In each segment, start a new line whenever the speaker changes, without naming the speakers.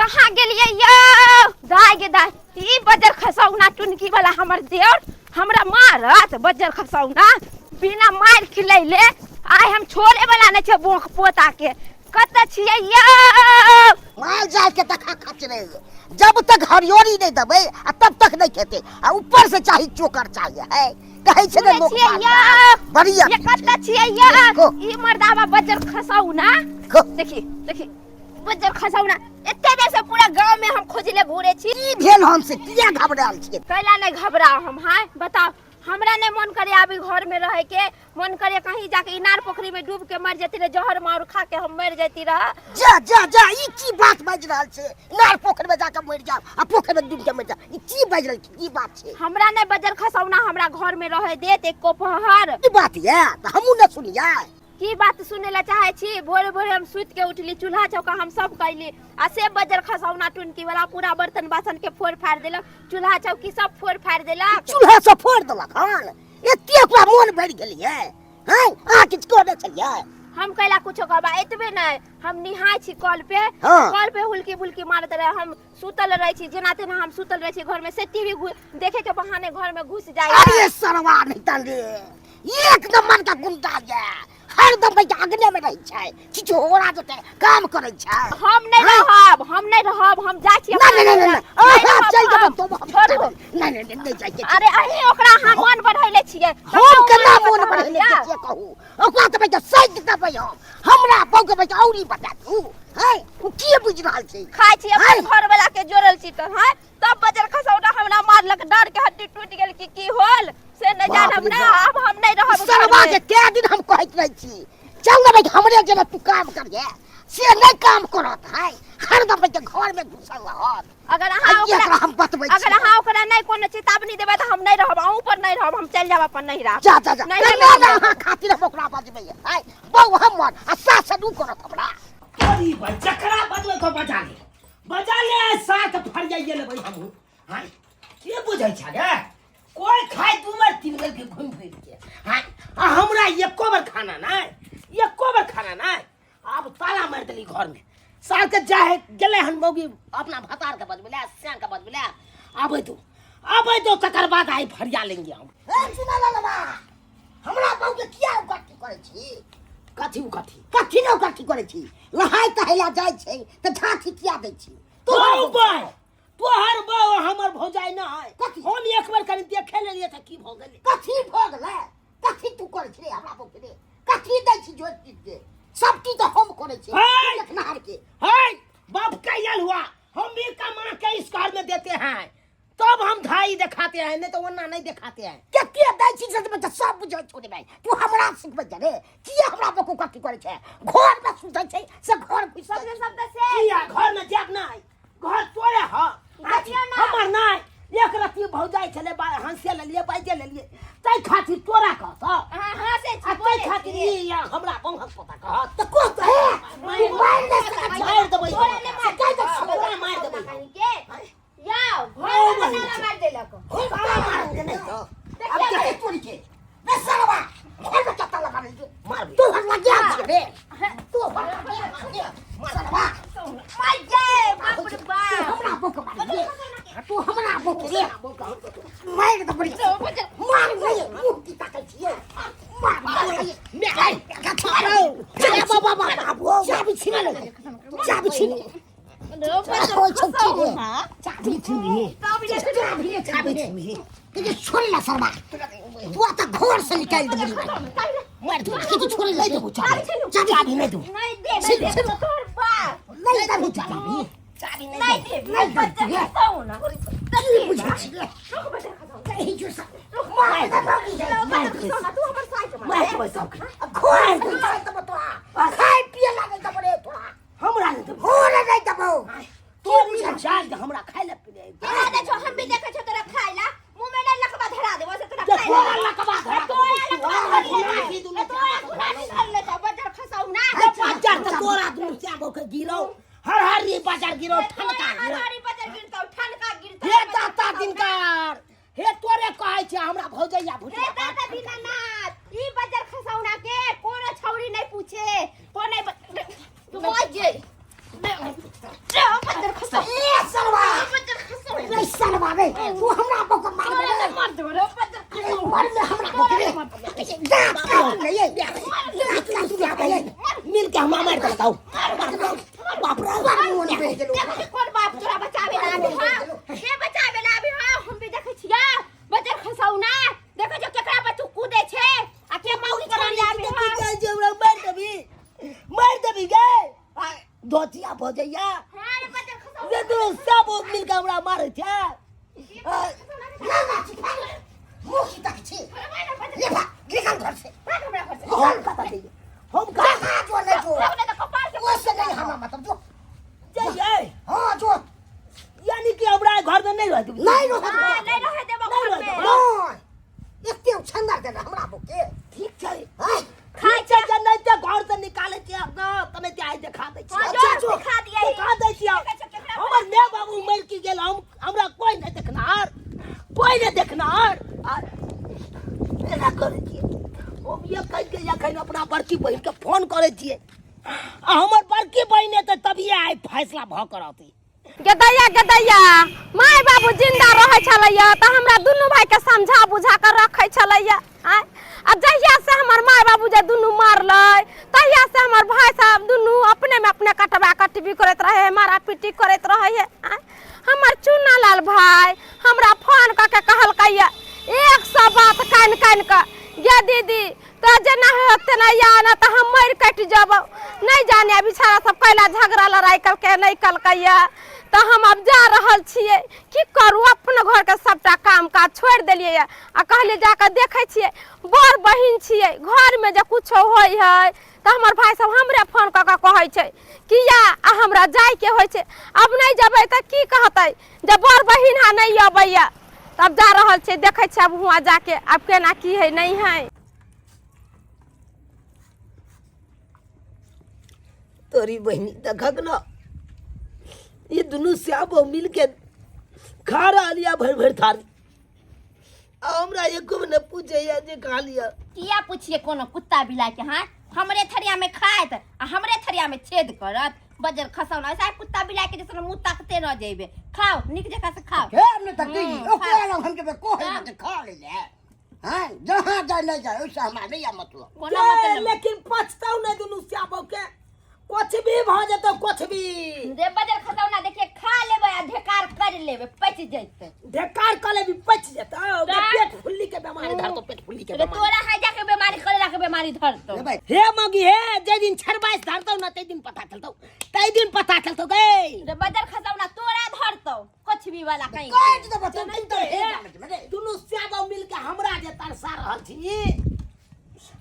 कहाँ गेलियै यौ दाय गे दाय ई बजर खसौना टुनकी वाला हमर देवर हमरा मारत बजर खसौना बिना मारि खिलैले आइ हम छोड़े वाला नहि छै बोक पोता के कतऽ छियै यौ
माल जाल के तखा खचरे जब तक हरियोरी नहीं देबै आ तब तक नहीं खेते आ ऊपर से चाही चोकर चाहिए है कहै छै ने
सुनै
लोक
छियै
माल
यौ
जाल बढ़िया
ये कतऽ छियै यौ
को।
ई मर्दाबा बजर खसौना
को।
देखी देखी बज्जर खसौना एते देर से पूरा गांव में हम खोजले घूरे छी
की भेल हम से किया घबरायल छियै
कैला नहीं घबराओ हम हाँ बताओ हमरा नहीं मन करे अभी घर में रहे के मन करे कहीं जाके इनार पोखरी में डूब के मर जती रहे जहर मार खा के हम मर जती रह
जा जा जा ई की बात बाजि रहल छै इनार पोखरि में जाके मरि जाओ आ पोखरि में डूब के मरि जाओ ई की बाजि रहल छै की बात छै
हमरा नहीं बज्जर खसौना हमरा घर में रहे देत एको पहर
ई बात ये तऽ हमहूँ ने सुनियै
की बात सुने ला चाहे छी भोरे भोरे हम सुति के उठली चूल्हा चौका हम सब कैली आ से बजर खसौना टुनकी वाला पूरा बर्तन बासन के फोड़ फाड़ देलक चूल्हा चौकी सब फोड़ फाड़ देलक
चूल्हा सब फोड़ देलक हन एते ओकरा मोन भरि गेलियै हैं अहाँ किछु कहने छलियै
हम कैला कुछो कहबा एतबे नहीं हम निहाय छी कल पे
हाँ।
कल पे हुलकी बुलकी मारत रहे हम सुतल रहे छी जेना तेना हम सुतल रहे छी घर में से टीवी देखे के बहाने घर में घुस जाए
अरे सरवा नहीं तन रे एक नंबर का गुंडा ये हरदम भाई अग्ने में रहै छै छिछोरा जते काम करै छै
हम नहीं
हाँ।
रहब हम नहीं रहब हम जाइ छी
ना ना ना ना
नहीं
अहाँ
रहब
चलि जेबै
हम।
तो हम
छोड़ू
नहीं नहीं नहीं जाइ के
अरे अहीं ओकरा अहाँ मन बढ़ैले छियै
हम केना मोन बढ़ेले छियै कहू ओकरा तऽ भाई सैद देबै हम हमरा बहू के भाई औरी बता तू है ओ की बुझि रहल छै
खाइ छी अपन
हैं?
घर वाला के जोड़ल छी तऽ हैं तब बजर खसौना हमरा मारलक डर के हड्डी टूटि गेल कि की होल से नहि
बाप
जानब
रे
ना
बाप।
आब हम नहि रहब
सरवा
घरमे।
के कै दिन हम कहैत रहै छी चल ना भाई हमरे जेना तू काम करिहे से नहीं काम करत है हरदम भाई घर में घुसल रहत
अगर अहाँ
आ
ओकरा
एकरा हम बतबै
अगर अहाँ ओकरा नहि कोनो चेतावनी देबै तऽ हम नहि रहब अहूँ पर नहि रहब हम चलि जायब अपन नहि रहब
जा जा जा
नहि
ना
रहब
ना
हम।
अहाँ खातिर हम ओकरा बजबै है बहु हमर आ सास दू करत हमरा
तोरी भाई जकरा बजबै को बजा ले बजा ले साथ फरियाइए लेबै हमहूँ हाँ के बुझै छ गे कोइ खाय दू बेर तीन बेर के घुमि फिर के हाँ आ हमरा एको बेर खाना नहि एको बेर खाना नहि आब ताला मारि देली घरमे साल के जाहे गेलै हन मौगी अपना भतार के बजबै श्याम के बजबै आबै दो आबै दो तकर बाद आइ फरिया लेंगे हम
ए सुना ललबा हमरा बहु के किया उकट्ठी करै छी
कथी कथी
कथी ने उकट्ठी करै छी लहाय तहैला जाइ छै तऽ झाँकी किया दै छी
तोहर बा तोहर बा हमर भौजाई ना है
कथी?
हम एक बेर कनि देखे लेलियै तऽ की भऽ गेलै
कथी भऽ गेलै कथी तू करै छी रे हमरा बहु के रे कथी दै छी जोति चीज के सब चीज तऽ हम करै छी
है!
देखनहार के
है बाप का यल हुआ हम भी कमा के इस घर में देते हैं तब हम धाई दिखाते हैं नहीं तो वरना नहीं दिखाते हैं
कते दै छी से बच्चा सब बुझै छौ रे भाई तू हमरा सिखबै जा रे किया हमरा बकु कथी करै छै घर में सुतै छै से घर घुसै
शब्द शब्द से
किया घर में जाग नहीं घर तोरे ह
देखियौ ना।
हमर नहीं एक रत्ती भौजाई छले हंसे लेलिए बाजे लेलिए तै खातिर तोरा कहत
अहाँ हँसै
आ
छी
तै
बोलै
खातिर
छी।
ई या हमरा बंहक पता कहत
तऽ कहत हे तू मारि नहि सकै छी
मारि देबै
तोरा नहि मारि
कहि दे
तोरा मारि देबै
के यौ घर में ताला मारि देलक
ताला मारल नहि तऽ अब देखै तोरी के रे सरवा घर में ताला मारल के
मार
तू हर लगिया छी रे तू हर लगिया छी सरवा
मार गे बाप रे
तू
बाप
हमरा बुक मार रे तू हमरा बुक रे मार दे बड़ी मार नहीं मुंह की ताकै छियै मार मार
मैं
चल बाबा बाबा चाबी छीन ले चाबी छीन चाबी छीन चाबी चाबी तुझे छोड़ ला शर्मा तू आता घर से निकाल दे मार तू तुझे छोड़ ले
देबो चाबी
चाबी
चाबी नहीं दो
नहीं दे नहीं दे तोहर बाप
नहीं देबो चाबी
चाबी
नहीं दे
नहीं
बच्चा
दे।
खसाओ ना
की बुझे छी कहीं जो सब मार दे
मार तू हमर साइड
मार
मार
देबै सबके
घर से निकाल दे तोरा खाए पिए ला नहीं देबो रे तोरा
हमरा नहीं देबो
हो रे नहीं देबो
तू बुझे चाल हमरा खाय ले पिले
केना दे छो हम भी देखे छो तोरा खाय ला मुंह में नहीं लकवा धरा देबो से तोरा
जे
खाय
तोरा
ला
लकवा धरा
तोरा लकवा धर
खुनासी
ले
दुनू
तोरा खुनासी धर ले तो बजर खसाऊ ना
बाजार त तोरा दुनू चाबो के गिरौ हर हर रे बाजार गिरौ ठनका गिरौ
हरी बजर गिरतौ ठनका गिरतौ
हे दाता दिनकर हे तोरे कहै छै हमरा भौजैया
हे
भुटिया
दाता दीनानाथ ई बजर खसौना के कोनो छौरी नहीं पूछे को नहीं तू मजे रे बजर खसौ
आबे तू हमरा बो के मार दे
मार देबो रे बजर
अरे मार दे हमरा बो के दांत काट ले ये दांत काट ले आबे
मिल के हम मार देलकौ। बाप रे
मार मुंह ने गेलो।
देखै छी कोन बाप तोरा बचावे ला आबे हौ, के बचावे ला आबे हौ? हम भी देखै छियै बजर खसौना, देखै छियै केकरा पर तू कूदै छै आ के मौगी करऽ ला आबे हौ।
जाइ छै हमरा मार देबी, मार देबी गे। आ, धोतिया भऽ जाइया।
हाँ रे बजर खसौना।
जे तू सब मिल के हमरा मारै छै। आ,
ना ना छी मुंह की तक छी ले भाग, निकल घर से।
भाग हमरा घर से।
हम कतऽ जइयै? हम कहाँ
कहाँ जो नहीं जो
भाग, नहीं तऽ कपार के
वो से नहीं हमा मतलब जो
जइयै?
हाँ जो
यानी कि हमरा घर में नहीं रह देबी?
नहीं रह
हाँ, नहीं रहे देबो
नहीं
घर
रहे
में।
देबो।
नहीं एते उछंदर देना हमरा बुके।
ठीक छै।
हैं?
ठीक छै, जे नहि ते घर से निकालै छियै अपना तने ते आइ देखा दै छियै।
हाँ,
अच्छा,
जो
जो।
सिखा दियै।
देखा दै छियै।
देखै छियै केकरा
हमर माय बाबू मरि की गेल, हम हमरा कोइ नहि देखनार, कोइ नहि देखनार। आ एना करै छियै हम। ये कहि के एखन अपना बड़की बहिनके फोन करै छियै आ हमर बड़की बहिन एतै तभिए आइ फैसला भऽ कऽ रहतै।
गेदैया गेदैया, माय बाबू जिंदा रहै छलैया तऽ हमरा दुनू भाईके समझा बुझा कऽ रखै छलैया। आँय, आ जहिया से हमर माय बाबू जे दुनू मरलै तहिया से हमर भाय साहब दुनू अपने में अपने कटबा कटबी करैत रहे है, मारा पीटी करैत रहे है। आँय, हमर चुना लाल भाई हमरा फोन कऽ के कहलकैया 100 बात कानि कानि कऽ, गे दीदी तो जेना हो तेना या ना तऽ हम मरि कटि जब। नहीं जाने बिचारा सब कैला झगड़ा लड़ाई कलकै नहीं कलकैया। तऽ हम अब जा रहल छियै, की करू, अपन घरके सबटा काम काज छोड़ि देलियै आ कहलियै जाकऽ देखै छियै। बड़ बहिन छियै, घरमे जे कुछो होइ है तऽ हमर भाय सब हमरे फोन कऽ कऽ कहै छै कि या, आ हमरा जाइके होइ छै। अब नहि जेबै तऽ की कहतै जे बड़ बहिन है नहि अबैया। तब जा रहल छियै, देखै छियै अब हुआँ जाके आब केना की है नहीं है।
तोरी बहिनी देखक न, ये दुनू श्याम बहु मिल के खा रहल या भरि भरि थारी, आ हमरा एको ने पूछैया जे खा लिअ।
किया पूछिए कोनो कुत्ता बिलाइ के? हाँ, हमरे थरिया में खायत आ हमरे थरिया में छेद करत बजर खसौना। ऐसा कुत्ता बिलाइ के जैसन मुंह ताकते रह जेबे। खाओ, नीक जकाँ से खाओ।
हे हमने तक की
हम्म,
ओकरा लग हम के को है के खा ले ले। हैं, जहाँ जाए नहीं जाए उससे हमारा नहीं है मतलब।
कोनो मतलब।
लेकिन पछताऊ नहीं दुनू श्याम बहु के, कुछ भी भ जेतौ, कुछ भी।
रे बजर खसौना, देखिए खा लेबै आ ढेकार कर लेबै, पचि जैतै।
ढेकार कऽ लेबी पचि जेतौ?
तऽ?
पेट फुल्ली के बीमारी धरतौ, पेट फुल्ली के
रे
बीमारी।
तोरा है जाके बीमारी, करेला के बीमारी धरतौ।
ले भाई।
हे मगी हे, जे दिन छरबाइस धरतौ न तै दिन पता चलतौ, तै दिन पता चलतौ गे।
रे बजर खसौना, तोरा धरतौ कुछ भी वाला कहीं।
काट देबो तुम तुम तो हे जाने दे।
दुनू श्याम मिल के हमरा जे तरसा रहल छी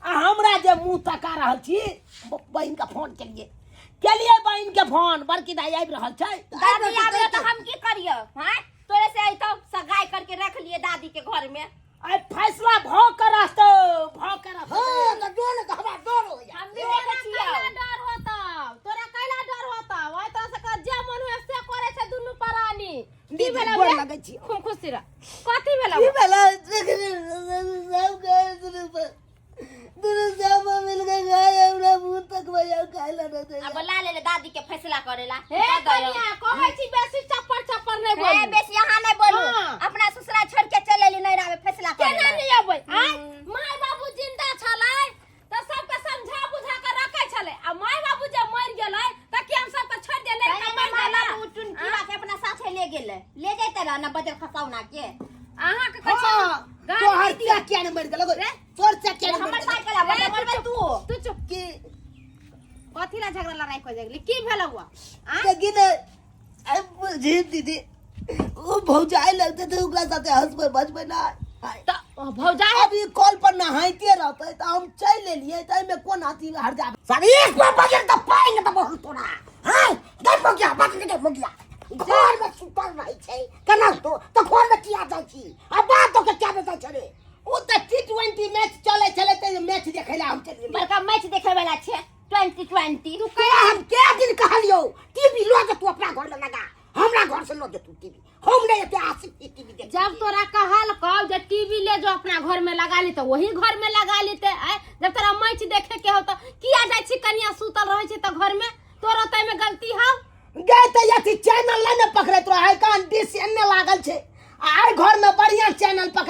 आ हमरा जे मुंह तका रहल छी। बहिन के फोन केलिए केलिए बहिन के फोन, बड़की दाई आबि रहल छै।
दादी आबे तऽ हम की करियो? हाँ, तोरे से अइतौ सगाई करके रख लिए दादी के घर में।
आइ फैसला भ के रहतौ, भ के रहतौ।
हाँ तो जो ने तो हमरा डर हो जा।
हम भी देखै छियौ।
कैला डर होतौ तोरा? कैला डर होतौ? ओइ तरह से कर जे मन हुए से करे छै दुनू प्राणी। की
दीदी,
भेलौ
गोर
रे?
लगै छी।
खूब खुशी रह। कथी भेलौ?
की भेलै? सब गए दुनू सब मिल के गए हमरा मुंह तक भैया खाय ला नहीं दे।
अब ला ले ले दादी के फैसला करेला।
हे कनिया, कहै छी बेसी चप्पर चप्पर नहीं
हे
बोलू।
बेसी यहाँ नहीं बोलू।
हाँ।
अपना ससुरा छोड़ के चल एली नहीं रहे फैसला
केना
करेला।
नहीं अबै? आय my बाबू जिंदा छलै तऽ सबके समझा बुझा के रखै छलै, आ माय बाबू जे मरि गेलै तऽ की हम सबके छोड़ि देलै?
पहले
मरि
माय
गेलै।
बाबू टुनकी के अपना साथे ले गेलै, ले जैते रह ना बजर खसौना के।
अहाँके कहै छी
हाँ,
गाली
तोहर
दिअ।
चा किया नहीं मरि गेलौ रे? तोहर चा किया नहीं मरि
हमर
गेलौ?
साइकिल आबै
ए,
बोलबै तू।
तू चुप।
की
कथी ला झगड़ा लड़ाई कर गेली? की भेलौ आ?
लेकिन अब बुझी दीदी, वो भौजाई लगते थे, ओकरा साथे हंसबै बजबै ना।
तऽ भौजाई
अभी कॉल पर नहाइते रहते तऽ हम चलि एलियै, तऽ एहिमे कोन अथी हर्जा?
सर एक बार बजर तो पाइन दबो हम तोरा। हैं गई मोगिया बात के मोगिया घर में सुतल रहै छै केना तो तो घर में किया जाइ छी आ बात तो के क्या जाइ छै रे?
ओ तऽ टी20 मैच चलै छलै तऽ मैच देखै लए हम चलि गेलियै।
बड़का मैच देखे वाला छै 20-20।
तू तोरा हम के दिन कहलियौ टीवी लो जे तू अपना घर में लगा, हमरा घर से लो जे तू टीवी, हम नहीं एते आशिक छी टीवी देख।
जब तोरा कहल कौ जे टीवी ले जो अपना घर में लगा ली, तो वही घर में लगा लेते। आय जब तोरा मैच देखे के हो तो किया जाइ छी? कनिया सुतल रहै छै तऽ घर में तोरो तै में गलती हौ।
गए तऽ अथी चैनल नहि ने पकड़ैत रहै, कान डिश एन्ने लागल छै आ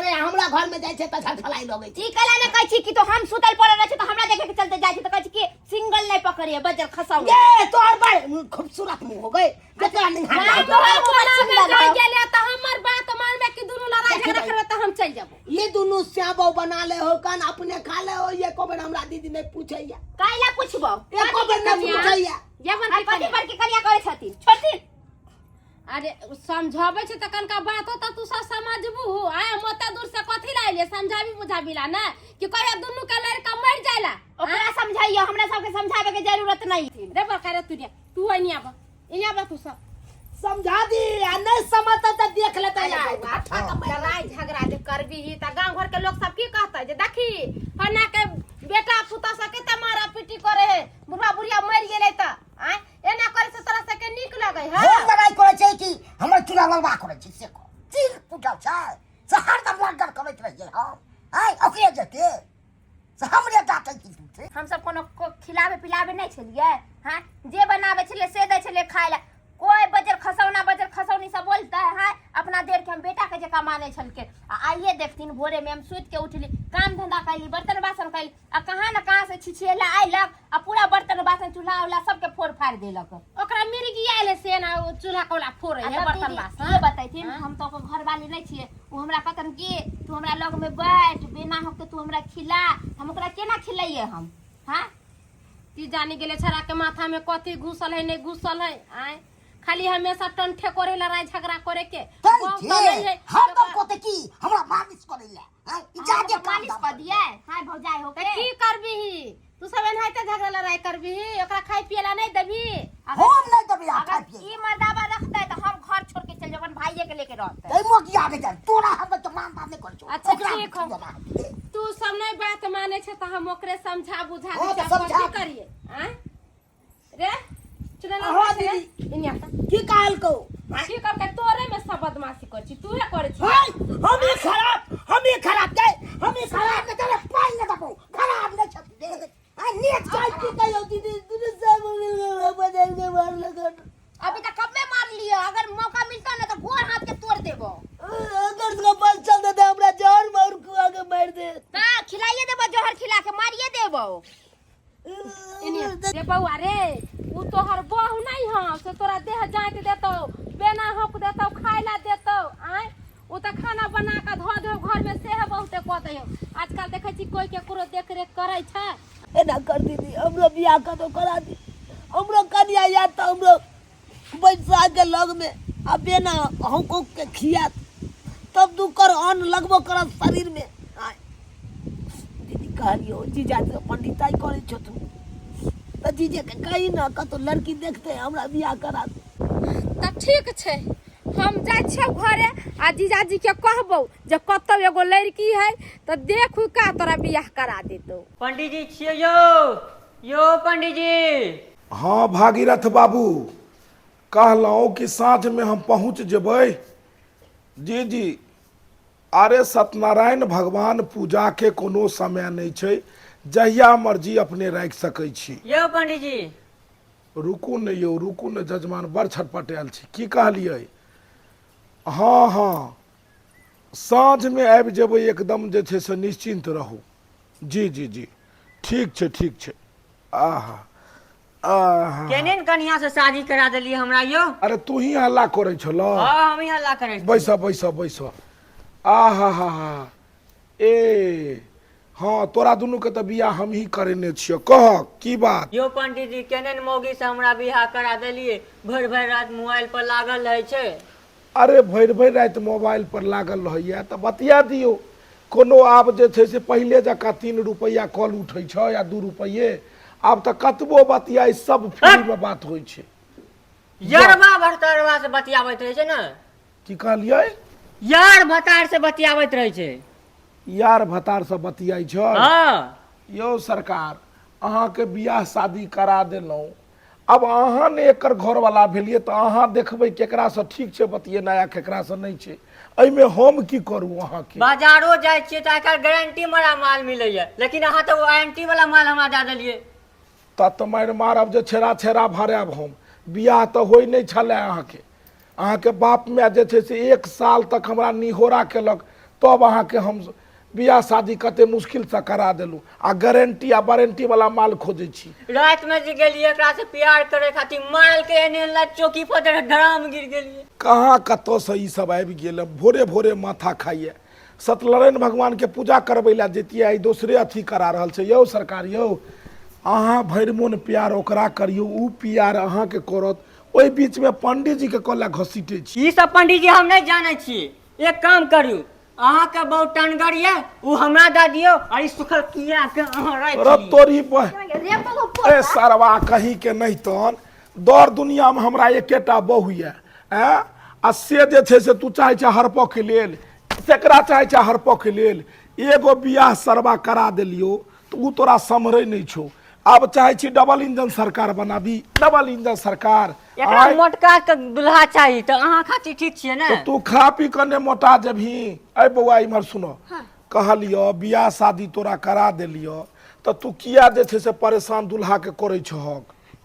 रे हमरा घर में जाइ छै तऽ झलफलाई लगै छै
ई कला ने कहै छी कि तो हम सुतल पड़ल रहै छी तऽ हमरा देखे के चलते जाइ छी तऽ कहै छी कि सिंगल नहीं पकड़िए बजर खसाउ
ये तोहर बड़ खूबसूरत मुंह हो गए जतरा निहार
गाँव
तोहर
टोला
मुँह
में
सुंदर
जाइ
हौ।
गेले तऽ हमर बात मानबे कि दुनू लड़ाई झगड़ा करबे तऽ हम चलि जेबो
ये दुनू श्याबो बना ले हो कान अपने खा ले हो ये को बेर हमरा दीदी नहीं पूछैया
काहे पूछबो
एको बेर नहीं पूछैया
ये बन
आ कथी बड़की करिया करै छथिन छोड़थिन
अरे समझाबै छै तऽ कनका बात तऽ तू सब समझबू आय हम ओते दूर से कथी ला अइलियै समझाबी बुझाबी ला ने कि कहियो दुनू के लड़का मरि जाइला
ओकरा समझाइयो हमरा सबके समझाबे के जरूरत नहीं
रे बड़का रे तू रे तू एनी आब एनी आब तू सब
समझा दी आ नहीं समझता तो देख लेता यार
लड़ाई झगड़ा जे करबी तऽ गांव घर के लोग सब की कहतै जे देखी फन्ना के बेटा पुतोह सब कते मारा पीटी करे है बुढ़ा बुढ़िया मरि गेलै तऽ आय एना करे से तोरा सबके नीक लगै है
हम लड़ाई करै छै कि हमर चूड़ा लड़बा करै छै से कह चीर फूटल छै से हरदम लड़गड़ करैत रहियै हम आँय ओकरे जेते से हमरे डाँटै छी झूठे
हम सब कोनो को खिलावे पिलावे नहीं छलियै हाँ जे बनावे छलियै से दै छलियै खाय ला कोई बजर खसौना बजर खसौनी सब बोलता है हाँ अपना देर के हम बेटा के जकाँ माने छलके आ आइए देखथिन भोरे में हम सुति के उठली काम धंधा कैली बर्तन बासन कैली आ कहाँ न कहाँ से छिछिएला अयलक आ पूरा बर्तन बासन चूल्हा उल्हा सबके फोड़ फाड़ देलक
ओकरा मिर्गी आयल है से ना ओ चूल्हा कोला फोड़े
आ
है
तब
बर्तन
दीदी
बासन
ये बतैथिन
हाँ?
हम तो ओकर घरवाली नहीं छियै ओ हमरा कहतन कि तू हमरा लग में बैठ बिना होके तू हमरा खिला हम ओकरा केना खिलैयै हम हाँ
की जानी गेले छड़ा के माथा में कथी घुसल है नहीं घुसल है आय खाली हमेशा टंठे करे लड़ाई झगड़ा करे के
तै
गाँव
जे
तो नहीं है
हरदम कहते कि हमरा मालिश करै लए आँय ई जादे
अहाँके
काम
मालिश
धाम
कऽ दियै हाय भौजाई
तऽ
होके
की करबिही तू सब एनाहिते झगड़ा लड़ाई करबिही ओकरा खाय पिए ला नहीं देबही
हम नहीं देबै आ खाय
अगर
पिए
ई मर्दाबा रखतै तऽ हम घर छोड़ के चलि जेबै अपन भाइये के लेके रहतै
तै मोगिया के जान तोरा हम तो मान बात नहीं करै छौ
अच्छा,
ओकरा
ठीक हौ।
देबा।
तू सब नहीं बात माने छे तऽ हम ओकरे समझा बुझा
हाँ,
दै
तऽ
छियै, आब
समझा।
कथी करियै आँय रे चुनल
हाँ, दीदी।
इन्ने आता
की कहल को
की करके तोरे में सब बदमाशी कर छी तूहे करे छी
हाय हम ही खराब हम ही खराब गए हम ही खराब
खराब नहीं तेरे पाई नहीं देबौ खराब नहीं छथिन आ नेक
चाय की कहियो दीदी दीदी सब मिल गए बदल के मार लगन
अभी तक कब में मार लियो अगर मौका मिलता ना तो गोर हाथ के तोड़ देबो
अगर उसका बस चल दे हमरा जहर मार कुआ के मार दे
ता खिलाइए देबो जहर खिला के मारिए देबो
रे बौआ रे उ तोहर बहू नहीं हौ से तोरा देह जाँत देतौ बेना हक देतौ खाय ला देतौ आँय उ तऽ खाना बना कऽ धऽ देहो घर में सेहे बहुते कऽ दैहो आजकल देखै छी कोई केकरो देख रेख करै छै
एना कर दीदी हमरो बियाह कतौ करा दी हमरो कनिया याद तऽ हमरो बैसा के लग में आ बेना हमको के खिया तब दू कर अन्न लगबो करत शरीर में आय दीदी कहलियो जीजा से पंडिताई करै छथुन तऽ जीजे के कही न कतौ लड़की देखते हमरा बियाह करा दे
तऽ ठीक छै हम जाइ छियौ घरे आ जीजाजी के कहबौ जे कतौ एगो लड़की है तऽ देखू का तोरा बियाह करा देतौ
पंडीजी छियै यौ यौ पंडीजी
हँ भागीरथ बाबू कहलहुँ कि साँझमे हम पहुँच जेबै जी जी अरे सत्यनारायण भगवान पूजाके कोनो समय नहि छै जहिया मर्जी अपने राखि सकै छी
यौ पंडीजी
रुकू ने यौ रुकू ने जजमान बड़ छटपटायल छी की कहलियै हँ हँ साँझमे आबि जेबै एकदम जे छै से निश्चिन्त रहू जी जी जी ठीक छै ठीक छै आहा आहा
केने ने कन्या से शादी करा देलियै हमरा यौ
अरे तू ही हल्ला करै छल
हाँ हम ही हल्ला करै छी
बैस बैस बैस आहा हा हा ए हाँ तोरा दुनू के तऽ बियाह हमही करेने छियौ कह की बात
यौ पंडीजी केने ने मौगी से हमरा बियाह करा देलियै भरि भरि राति मोबाइल पर लागल रहै छै
अरे भरि भरि राति मोबाइल पर लागल रहैया तऽ बतिया दियौ कोनो आब जे छै से पहिले जकाँ 3 रुपैआ कॉल उठै छै या 2 रुपैए आब तऽ कतबो बतियाइ सब फ्रीमे बात होइ छै
यरबा भरतरबा से बतियाबैत रहै छै ने
की कहलियै
यार भतार से बतियाबैत रहै छै
यार भतार से बतियाइ छै
हँ
यौ सरकार अहाँके बियाह शादी करा देलहुँ आब अहाँ ने एकर घरवला भेलियै तऽ अहाँ देखबै केकरासँ ठीक छै बतियेनाइ आ केकरासँ नहि छै एहिमे हम की करू अहाँके
बाजारो जाइ छियै तऽ आइकाल्हि गारंटी वाला माल मिलैया लेकिन अहाँ तऽ वारंटी वाला माल हमरा दए देलियै
तत मारि मारब जे छेड़ा छेड़ा भरायब हम बियाह तऽ होइ नहि छलै अहाँके अहाँके बाप माय जे छै से 1 साल तक हमरा निहोरा केलक तब अहाँके हम बियाह शादी कते मुश्किलसँ करा देलहुँ आ गारंटी आ वारंटी वाला माल खोजै छी।
रातिमे जे गेलियै एकरा से प्यार करे खातिर, मारलकै एहन एहन लात, चौकी पर धड़ाम गिर गेलियै।
कहाँ कतऽसँ ई सब आबि गेल, भोरे भोरे माथा खाइए। सत्यनारायण भगवानके पूजा करबै लए जैतियै, आइ दोसरे अथी करा रहल छै। यौ सरकार यौ, अहाँ भरि मोन प्यार ओकरा करियौ, ओ प्यार अहाँके करत, ओहि बीचमे पंडीजीके कऽ लए घसीटै छी।
ई सब पंडीजी हम नहि जानै छी। एक काम करू, अहाँके बहुत टनगर यऽ, ओ हमरा दऽ दियौ आ ई सुखल कीड़ा के अहाँ राखि
रब
लियौ।
तोरी बह
रे बबो
ए सरवा कहीं के नहीं तहन दर दुनिया में हमरा एकेटा बहु यऽ ऐं आ से जे छै से तू चाहै छै हड़पऽ के लेल, सेकरा चाहै छै हड़पऽ के लेल। एगो बियाह सरवा करा देलियौ तऽ ओ तोरा सम्हरै नहि छौ। आब चाहै छी डबल इंजन सरकार बनाबी, डबल इंजन सरकार।
एकरा
आँय?
मोटका के दुल्हा चाही तऽ अहाँ खातिर ठीक छियै ने?
तऽ तू खा पी कऽ ने मोटा जेबही। अय बौआ इम्हर सुनो, कहलियौ बियाह शादी तोरा करा देलियौ तऽ तू किया जे छै से परेशान दुल्हा के करै छहक?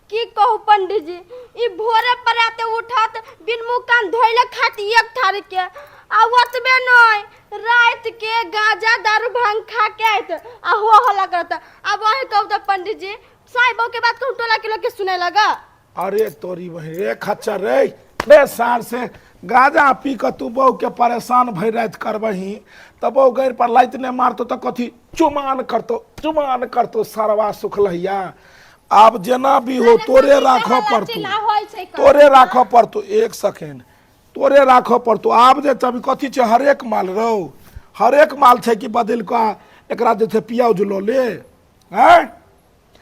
की कहू पंडीजी, ई भोरे पराते उठत, बिन मुँह कान धोइले खात एक थारी के, आ ओतबे नहि राति के गांजा दारू भांग खा के आयत आ हो हल्ला करत। आब अहीं कहू तऽ पंडीजी, साई बहू के बात कहू टोला के लोग के सुने लगा?
अरे तोरी बहिन रे खच्चर रे, बे सार से गांजा पी कऽ तू बहू के परेशान भरि राति करबही तऽ बहू गैर पर लाइत नहि मारतौ तऽ कथी चुमान करतौ, चुमान करतौ सरवा सुखलहिया। आब जेना भी हो तोरे राखऽ पड़तौ, तोरे राखऽ पड़तौ। एक सेकेंड, तोरे राखऽ पड़तौ। आब जे तभी कथी छै, हरेक माल रौ, हरेक माल छै कि बदलि कऽ एकरा जे छै पियाउज लऽ ले। आँय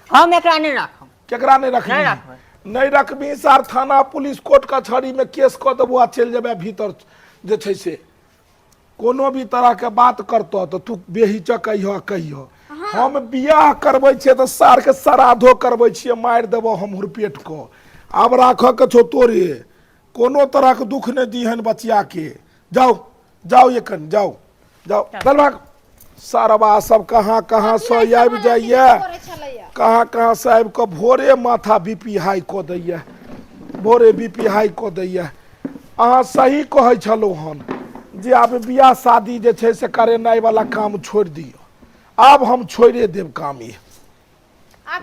हम एकरा नहि राखब।
केकरा नहि रखबी?
नहि राखबै।
नहि रखबी सार थाना पुलिस कोर्ट कचहरी में केस कऽ देबो आ चलि जेबै भीतर। जे छै से कोनो भी तरह के बात करतौ तऽ तू बेहिचक अइह कहिह हम बियाह करबै छियै तऽ सार के श्राद्धो करबै छियै, मारि देबो हम हुरपेट कऽ। आब राखऽ के छौ तोरे, कोनो तरह के दुख नहि दिहन बचिया के। जाउ जाउ एखन जाउ जाउ, चल भाग। सरवा सब कहाँ कहाँ से आबि जाइए, कहाँ कहाँ से आबि कऽ भोरे माथा बीपी हाई कऽ दैए, भोरे बीपी हाई कऽ दैए। अहाँ सही कहै छलहुँ हन जे आब बियाह शादी जे छै से करेनाइ वाला काम छोड़ि दियौ। आब हम छोड़िए देब काम ई।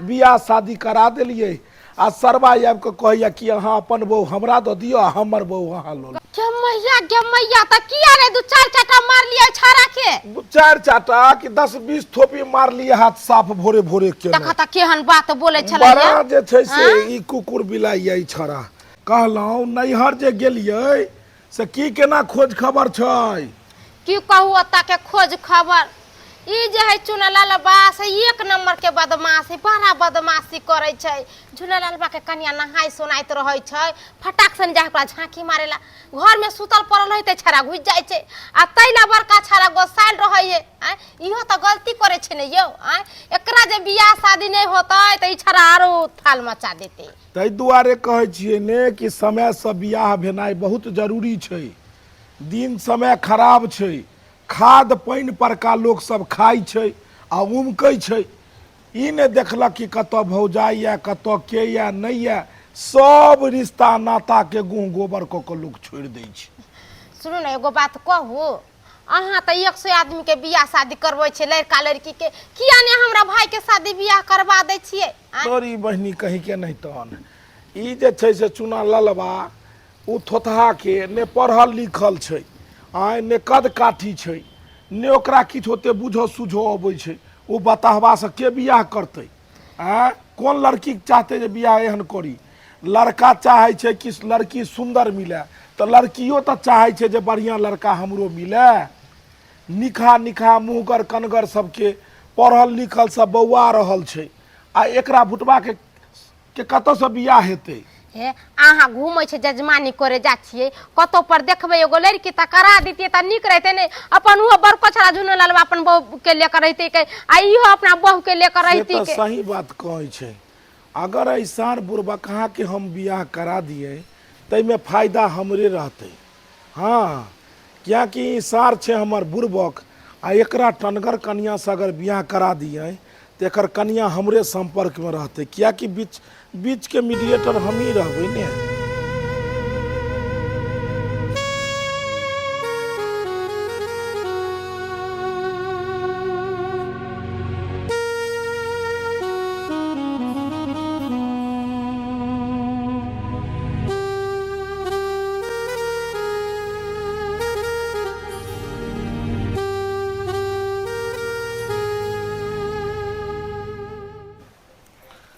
बियाह शादी करा देलियै आ सरवा आबि कऽ कहैया कि अहाँ अपन बहू हमरा दऽ दियौ आ हमर बहू अहाँ लऽ लिअ।
गे मैया, गे मैया, तऽ किया रे दू चारि चाटा मारलियै छाड़ा के?
दू चारि चाटा कि 10-20 थोपी मारलियै, हाथ साफ भोरे भोरे केने।
देखऽ तऽ केहन बात बोलै छलैया।
बड़ा जे छै से ई कुकुर बिलाइ यऽ ई छड़ा। कहलहुँ नैहर जे गेलियै से की केना खोज खबर छै?
की कहू ओतऽ के खोज खबर, ई जे है चुनलाल बा से एक नंबर के बदमाश है, बड़ा बदमाशी करै छै। झूलेलाल बा के कनिया नहाय सोनाइत रहै छै, फटाक से जा ओकरा झांकी मारेला। घर में सुतल पड़ल है तऽ छड़ा घुसि जाइ छै आ तैला बड़का छड़ा गोसायल रहै है। आँय इहो तऽ गलती करै छै ने यौ। आँय एकरा जे बियाह शादी नहि होतै तऽ ई छड़ा आरो थाल मचा देतै।
ताहि दुआरे कहै छियै ने कि समयसँ बियाह भेनाइ बहुत जरूरी छै। दिन समय खराब छै, खाद पानि परका लोक सब खाइ छै आ उमकै छै। ई नहि देखलक कि कतऽ भौजाइ यऽ, कतऽ के यऽ, नहि यऽ। सब रिश्ता नाताके गुह गोबर कऽ कऽ लोक छोड़ि दै छै।
सुनू ने एगो बात कहू, अहाँ तऽ 100 आदमीके बियाह शादी करबै छियै, लड़का लड़कीके, किया नहि हमरा भाइके शादी बियाह करबा दै छियै?
तोरी बहिनी कहीं के नहि तहन ई जे छै से चुना ललबा ओ थोथहाके ने पढ़ल लिखल छै, आँय ने कद काठी छै, ने ओकरा किछु ओते बुझऽ सुझऽ अबै छै। ओ बताहबासँ के बियाह करतै? आँय कोन लड़की चाहतै जे बियाह एहन करी? लड़का चाहै छै कि लड़की सुन्दर मिले, तऽ लड़कियो तऽ चाहै छै जे बढ़िआँ लड़का हमरो मिले। निकहा निकहा मुँहगर कनगर सबके पढ़ल लिखल सब बौआ रहल छै आ एकरा भुटबाके के कतऽसँ बियाह हेतै?
हे अहाँ घूमै छै जजमानी करे जा छियै, कतौ पर देखबै एगो लड़की तऽ करा दितियै तऽ नीक रहतै ने। अपन ओहो बड़को छड़ा झुनो ललबा अपन बहू के लेकर रहितै के, आ इहो अपना बहू के लेकर
से
रहितै
तऽ
के।
सही बात कहै छै। अगर ऐसार बुढ़बकहा के हम बियाह करा दियै ताहिमे फायदा हमरे रहतै। हाँ, कियाकि ई सार छै हमर बुड़बक आ एकरा टनगर कनियासँ अगर बियाह करा दियै तऽ एकर कनिया हमरे सम्पर्कमे रहतै, कियाकि बीच बीचके मीडिएटर हमही रहबै ने।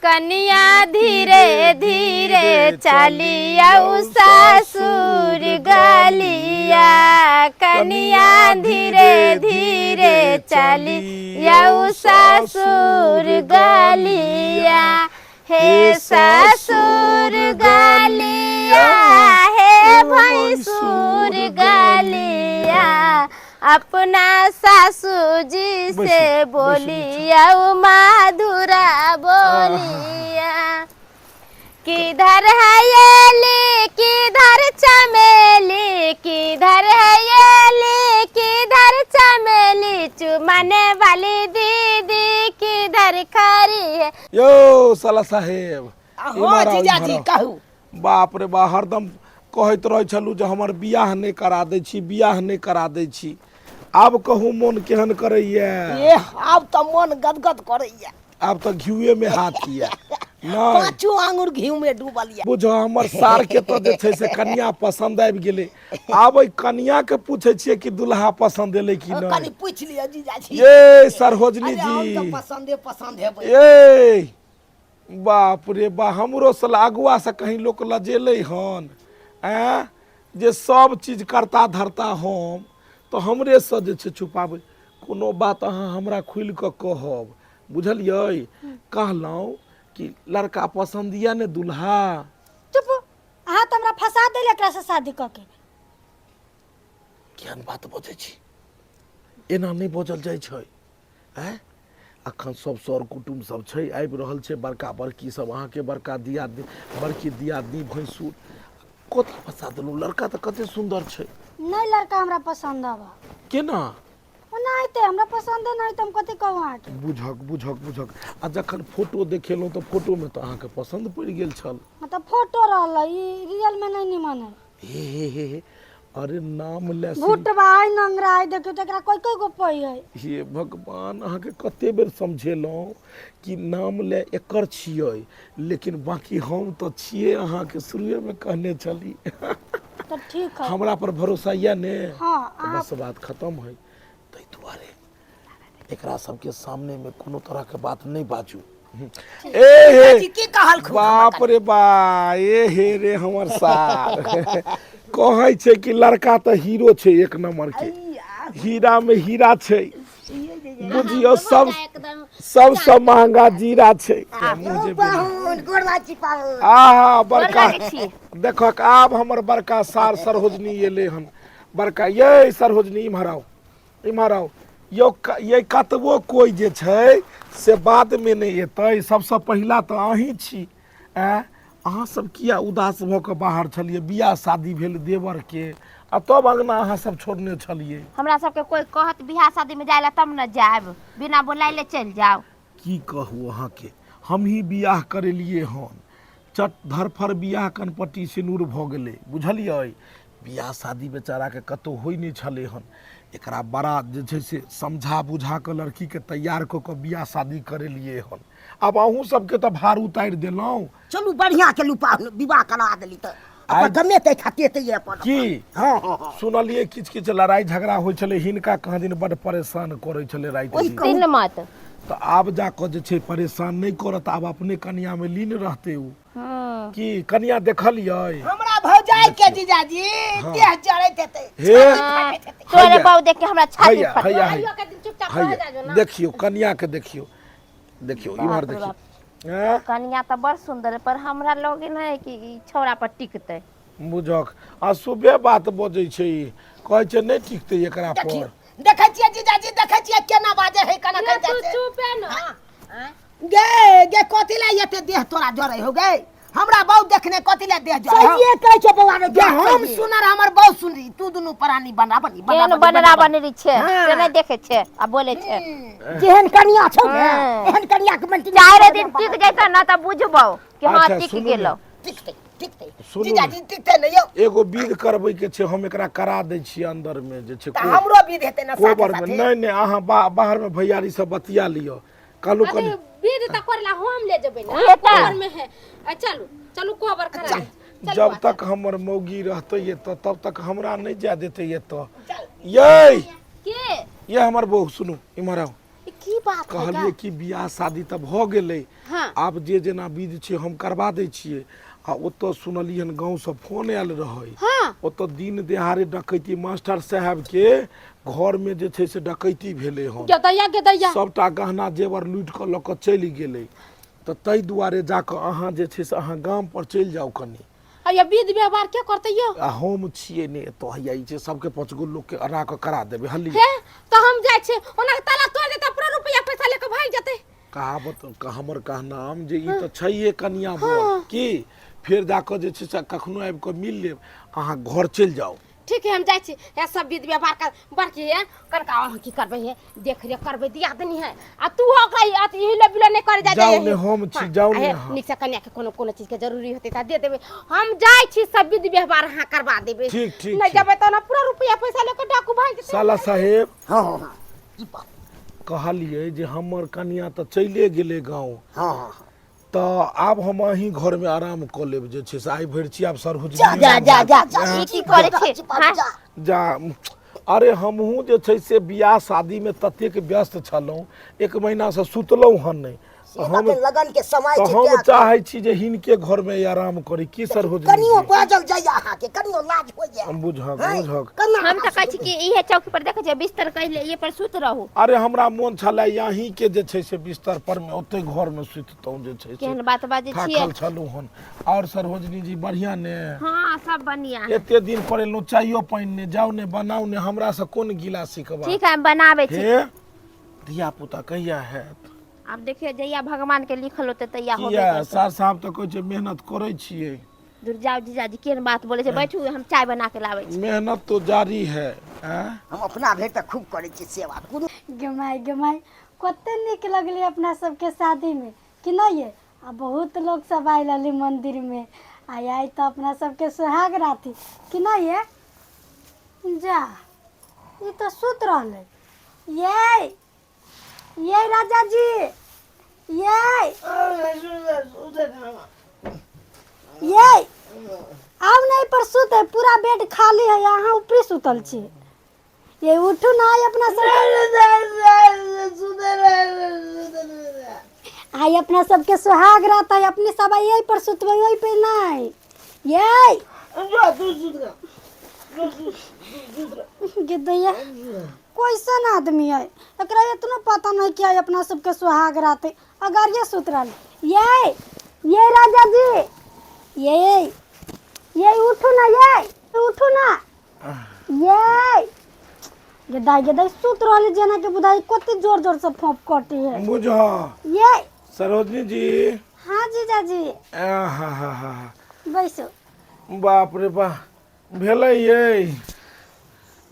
कनिया धीरे धीरे चलिया ससुर गलिया, कनिया धीरे धीरे चलिया ससुर गलिया, हे ससुर गलिया, हे भैंसुर गलिया, अपना सासू जी से
बैसू, बैसू।
बोलिया माधुरा बोलिया। किधर है ये किधर चमेली, किधर है ये किधर चमेली, चुमाने वाली दीदी किधर खड़ी है।
यौ साला साहेब,
हाँ
इम्हर आउ,
जीजाजी
इम्हर आउ।
कहू।
बाप रे बा, हरदम कहैत रहै छलहुँ जे हमर बियाह नहि करा दै छी, बियाह नहि करा दै छी। आब कहू मोन केहन करैया?
ए आब तऽ मोन गदगद करैया।
आब तऽ घिउए में हाथ यऽ नहि?
पाँचो आंगुर घी में डूबल यऽ।
बुझो हमर सार के तऽ जे छै से कनिया पसंद आबि गेलै। आब एहि कनिया के पूछै छियै कि दुल्हा पसंद एलै कि
कनि
नहि।
पूछि लिअ जीजाजी।
ये सरहोजनी
अरे हम
जी,
तऽ पसंदे पसंद हेबै।
ए बाप रे बा, हमरो से अगुआ से कहीं लोक लजेलै हन? आँय जे सब चीज करता धरता हम, तऽ हमरेसँ जे छै छुपाबै? कोनो बात अहाँ हमरा खुलि कऽ कहब, बुझलियै? कहलहुँ कि लड़का पसन्द यऽ ने दुल्हा?
चुप, अहाँ तऽ हमरा फंसा देली एकरा से शादी कऽ के।
केहन बात बजै छी, एना नहि बजल जाइ छै। आँय, अखन सब सर कुटुम सब छै, आबि रहल छै बड़का बड़की सब, अहाँके बड़का दियादनी, बड़की दियादनी, भैंसुर। कथी फंसा देलहुँ? लड़का तऽ कते सुन्दर छै।
नहि, लड़का हमरा पसन्द आबऽ।
केना?
ओनाहिते हमरा पसन्दे नहि, तऽ हम कथी कहू अहाँके।
बुझक बुझक बुझक, आ जखन फोटो देखेलहुँ तऽ फोटोमे तऽ अहाँके पसन्द पड़ि गेल छल।
हँ तऽ फोटो रहलै, ई रियल में नहीं निमन है।
हे हे हे हे, अरे नाम ले
भुटबा है, नंगरा है, देखियो तऽ एकरा कोई कोई गो पै है।
हे भगवान, अहाँके कते बेर समझेलहुँ कि नाम ले एकर छियै, लेकिन बाकी हम तऽ छियै, अहाँके शुरुएमे कहने छली।
तऽ ठीक है।
हमरा पर भरोसा यऽ ने?
हाँ।
तऽ
अहाँ
बस बात खतम है। ताहि दुआरे एकरा सबके सामने में कोनो तरह के बात नहीं बाजू। ए हे
जी की कहल खूब?
बाप रे बा, ए हे रे हमर सार, कहै छै कि लड़का तऽ हीरो छै, एक नंबर के हीरा में हीरा छै, बुझियौ सब
एकदम
सबसँ महंगा जीरा छै। मुँह जे बेरी।
पाहुन गोरवा छी पाहुन।
आहा बड़का
गोर लागै छी।
देखक आब हमर बड़का सार सरहोजनी एलै हन। बड़का ये सरहोजनी, इम्हर आउ, इम्हर आउ यौ। ये कतबो कोइ जे छै से बादमे नहि एतै, सबसँ पहिला तऽ अहीं छी। आँय, अहाँ सब किया उदास भऽ कऽ बाहर छलियै? बियाह शादी भेल देवरके आ तब अङ्गना अहाँ सब छोड़ने छलियै।
हमरा सबके कोई कहत बियाह शादी में जाय ला तब न जायब, बिना बोलाइले चलि जाओ।
की कहू अहाँके, हमही बियाह करेलियै हन, चट धरफड़ बियाह कनपट्टी सिनूर भऽ गेलै, बुझलियै? बियाह शादी बेचाराके कतहु होइ नहि छलै हन। एकरा बड़ा जे छै से समझा बुझा कऽ लड़कीके तैयार कऽ कऽ बियाह शादी करेलियै हन। आब अहूँ सबके तऽ भार उतारि देलहुँ।
चलू बढ़िया केलू पाहुन, विवाह करा देली तऽ
आइ-
अपन गमेतै खतेतै अपन।
की
हँ हँ हँ।
सुनलियै किछु किछु लड़ाइ झगड़ा होइ छलै, हिनका कहाँ दिन बड्ड परेशान करै छलै राति
ओहि
दिन।
कहू।
दिन मत
तऽ आब जा कऽ जे छै परेशान नहि करत, आब अपने कनियामे लीन रहतै ओ। की कनिया देखलियै?
हमरा भौजाई के जीजाजी देह जरैत हेतै।
हे
तोरे
हैया।
बाबू देख के हमरा छाती
हैया
फट
हैया हैया
आइयो के दिन चुपचाप रह
हैया
जाजो ना।
देखियौ कनिया के, देखियौ देखियौ इम्हर
बाप रे
देखियौ।
बाप।
आँय?
कनिया तऽ बड़ सुंदर है, पर हमरा लगे न है कि ई छौड़ा पर टिकतै।
बुझक आ सुबह बात बजै छै ई, कहै छै नहि टिकतै एकरा पर।
देखियौ, देखै छियै जीजाजी, देखै छियै केना बाजै है, केना
ये
कहै
तू
जाइ छै।
चुपे न आँय?
गे गे, कथी ला एते देह तोरा जरै हो गे? हमरा बहुत देखने कथी ला देह जरै हो?
सहिए कहै छौ बौआ रे।
गे हम सुनर, हमर बहुत सुनरी, तू दुनू प्राणी बना बनी बना
केहन
बनी,
बनरा
बना
बनरी छै से नहि देखै छै आ बोले छै।
जेहन कनिया छौ ने,
हँ।
एहन कनिया के मन
चारि दिन टिक जैतौ न तऽ बुझबौ कि हँ
अच्छा,
टिक
सुनू ने।
गेलौ।
टिकतै टिकतै।
सुनू ने।
जीजाजी टिकते नहि यौ।
एगो विध करबै के छै, हम एकरा करा दै छियै अंदर में जे छै
तऽ हमरो विध हेतै ने साथे
कोबर में?
साथे?
नहि नहि, अहाँ बाहर में भैयारी सब बतिया लिअ। कहलहुँ
अरे
कनि
विध तऽ करला हम ले जेबै ना।
उहे तऽ।
कोबर में है। आ, चलू चलू कोबर करा ले। चलू
जब
आ,
तक हमर मौगी रहतै एतऽ तब तक हमरा नहि जाय देतै एतऽ। यै
के
ये हमर बहू, सुनू इम्हर आउ।
ई की बात है
कहलियै कि बियाह शादी तऽ भऽ गेलै।
हाँ।
आब जे जेना विध छै हम करबा दै छियै। आ ओतऽ सुनलियै हन गाँवसँ फोन आयल रहै।
हाँ।
ओतऽ दिन देहाड़े डकैती मास्टर साहेबके घरमे जे छै से डकैती भेलै हन।
गेदैया गेदैया।
सबटा गहना जेवर लूटि कऽ लऽ कऽ चलि गेलै। तऽ ताहि दुआरे जाकऽ अहाँ जे छै से अहाँ गाम पर चलि जाउ कनि।
आ ये विध व्यवहार के करतै यो?
आ हम छियै ने एतऽ, हैया ई छै सबके पाँच गो लोकके अना कऽ करा देबै। हल्ली।
हे तऽ हम जाइ छियै, ओना के ताला तोड़ि देतै, पूरा रुपैआ पैसा लऽ कऽ भागि जेतै।
कहावत हमर कहनाम जे ई तऽ छैहे कनिया बर की फेर जाकऽ जे छै से कखनो आबि कऽ मिल लेब, अहाँ घर चलि जाउ।
ठीक है, हम जाइ छी। हे सब विध व्यवहार कर बड़की हे कनका अहाँ की करबै, हे देख रेख करबै दियादनी है आ तू ओकरा ई अथी हिले बिले नहि करे जा
जाउ ने, हम छी, जाउ ने अहाँ।
नीक से कन्या के कोनो कोनो चीज के जरूरी होतै तऽ दे देबै। हम जाइ छी, सब विध व्यवहार अहाँ करवा देबै।
ठीक, ठीक,
नहि
ठीक।
जेबै तऽ ने पूरा रुपैआ पैसा लऽ कऽ डाकू भागि जेतै।
साला साहेब।
हँ हँ हँ, की बात?
कहलियै जे हमर कनिया तऽ चलिए गेलै गाँव।
हँ हँ हँ।
तऽ आब हम अहीं घरमे आराम कऽ लेब जे छै से आइ भरि छी आब सरहुज
जा जा जा जा जा।
ई की करै छी?
हाँ? जा
जा। अरे हमहूँ जे छै से बियाह शादीमे ततेक व्यस्त छलहुँ, एक महीनासँ सुतलहुँ हन नहि।
से हम लगन के समय
तऽ हम चाहै छी जे हिनके घरमे आराम करी। की सरहुज?
कनियो बाजल जाइया अहाँके, कनियो लाज होइया?
बुझक बुझक।
हम तऽ कहै छी कि इहे चौकी पर देखै छियै बिस्तर कहले, इहे पर सुत रहू।
अरे हमरा मोन छलै यहीं के जे छै से बिस्तर पर मे ओते घर मे सुततहुँ जे छै से।
केहन बात बाजै छियै?
थाकल छलहुँ हन। आओर सरोजनी जी बढ़िआँ ने?
हाँ सब बढ़िआँ।
एते दिन पर एलहुँ, चाइयो पानि ने, जाउ ने बनाउ ने, हमरा से कोन गिला सिखबा।
ठीक है, हम बनाबै छी।
हे धिया पुता कहिया हैत?
आब देखियौ जहिया भगवान के लिखल होतै तहिया होबे
किया
करतै।
सार साहब तऽ कहै छै मेहनत करै छियै।
दूर जाउ जीजाजी, केहन बात बोलै छै? बैठू, हम चाय बना के लाबै छी।
मेहनत तो जारी है। आँय?
हम अपना भरि तऽ खूब करै छी सेवा कोनो।
गे माय, कते नीक लगलै अपना सबके शादीमे कि नहि ये? आ बहुत लोक सब आयल रहलै मन्दिरमे। आ आइ तऽ अपना सबके सोहाग राति कि नहि ये? जा, ई तऽ सुति रहलै। ये ये राजा जी, ये ये आउ ने, पर सुते पूरा बेड खाली है, अहाँ ऊपरे सुतल छी। ये उठू ना, आइ अपना सब आइ अपना सबके सुहाग रात है। अपने सब आइ यही पर सुतबै, ओहि पे नहीं। ये गिदैया कैसन आदमी है, एकरा इतना पता नहीं कि आइ अपना सबके सुहाग रात है, अगर ये सुत रहल। ये राजा जी, ये उठू ना, ये उठू ना। ये गेदाई गेदाई सुत रहल जेना के बुझाई कते जोर जोर से फोंप कटे है।
बुझ
ये
सरोजनी जी।
हाँ जीजाजी।
आ हा हा हा।
बैसो।
बाप रे बा, भेलै ये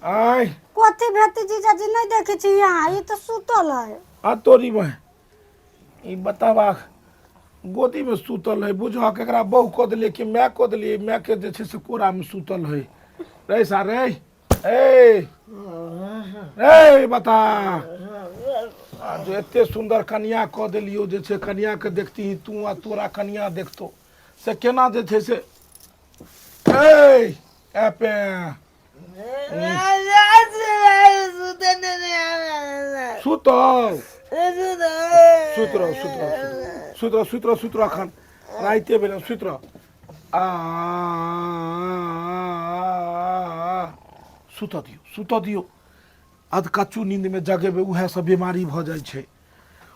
आय?
कथी भेती जीजाजी, नहीं देखे छी यहाँ, ई तो सुतल है।
आ तोरी में ई बताबा गोदी में सुतल है। बुझहक एकरा बहु कऽ देलियै कि माय कऽ देलियै? माय के जे छै से कोरा में सुतल है। रे सा रे, ए रे बता, आ जो एते सुंदर कनिया कऽ देलियौ जे छै, कनिया के देखती तू आ तोरा कनिया देखतो से केना जे छै से। ए ए पे सुतल, सुति रहू, सुति रहू, सुति रहू, सुति रहू, सुति रहू, अखन राइते भेलै, सुति रहू। आ सुतऽ दियौ, सुतऽ दियौ। अधकच्चू नींदमे जगेबै उएहसँ बीमारी भऽ जाइ छै।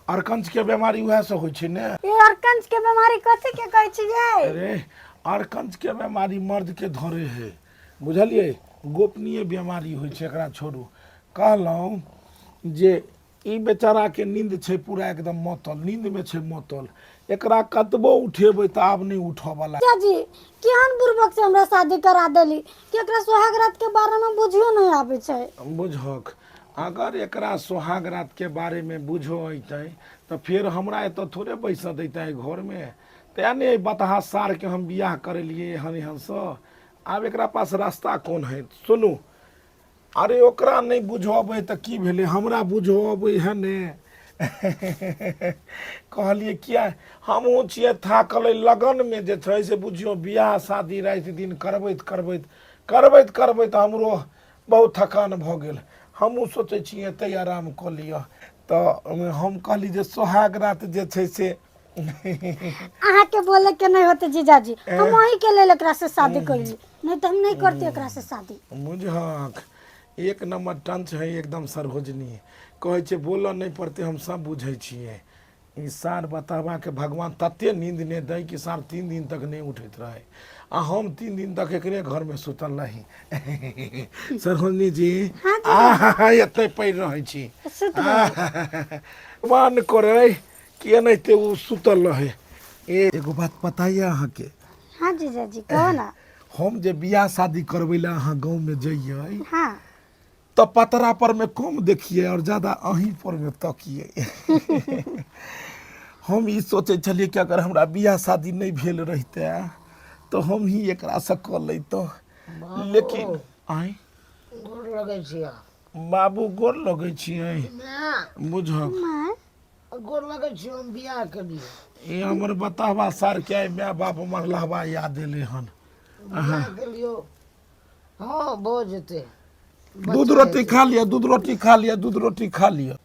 अरकंचके बीमारी उएहसँ होइ छै ने।
ये अरकंच के बीमारी कथी के कहै छियै?
अरे अरकंचके बीमारी मर्दके धरे है, बुझलियै? गोपनीय बीमारी होइ छै, एकरा छोड़ू। कहलहुँ जे ई बेचाराके नींद छै पूरा एकदम मतल, नींदमे छै मतल। एकरा कतबो उठेबै तऽ आब नहि उठऽवला।
जी केहन बुड़बक से हमरा शादी करा देली कि एकरा सोहाग रात के बारे में बुझियो नहीं आबै छै।
बुझक, अगर एकरा सोहाग रात के बारे में बुझो अइतै तऽ फेर हमरा एतऽ थोड़े बैसऽ दैतै घरमे। तेँ ने एहि बतहा सारके हम बियाह करेलियै एहन एहनसँ। आब एकरा पास रास्ता कोन है? सुनू, अरे ओकरा नहि बुझऽ अबै तऽ की भेलै, हमरा बुझऽ अबै है ने। कहलियै किया हमहूँ छियै थाकल एहि लगनमे जे छै से बुझियौ बियाह शादी राति दिन करबैत करबैत करबैत करबैत हमरो बहुत थकान भऽ गेल। हमहूँ सोचै छी एतहि आराम कऽ लिअ। तऽ हम कहली जे सोहाग रात जे छै से
अहाँके बोले के नहीं होते जीजाजी, हम वही के लेल एकरा से शादी करली, नहीं तो हम नहीं करती एकरा से शादी।
बुझहक एक नंबर टंच है एकदम सरहोजनी, कहै छै बोलऽ नहि पड़तै हम सब बुझै छियै। ई सार बताबाके भगवान तते नींद नहि दै कि सार 3 दिन तक नहि उठैत रहै, आ हम 3 दिन तक एकरे घरमे सुतल रही। सरहोजनी जी आ एतै पड़ि रहै छी, भगवान करै कि एनाहिते ओ सुतल रहै। एगो बात पता यऽ अहाँके?
हाँ जीजाजी कहो ना।
हम जे बियाह शादी करबै लए अहाँ गाँवमे जइयै
हाँ
तऽ पतरा पर में कम देखिए और ज्यादा अहीं पर में तकिए। हम ई सोचै छलियै कि अगर हमरा बियाह शादी नहि भेल रहिते तऽ हम ही एकरासँ कऽ लैतहुँ, लेकिन आँय
गोर लगै छियै
बाबू, गोर लगै छियै। बुझक
गोर लगै छियै, हम बियाह केलियै।
ई हमर बताबा सार के आइ माय बाप मरलहबा याद एलै हन।
बियाह केलियो हाँ भऽ जेतै।
दूध रोटी खा लिअ, दूध रोटी खा लिअ, दूध रोटी खा लिअ।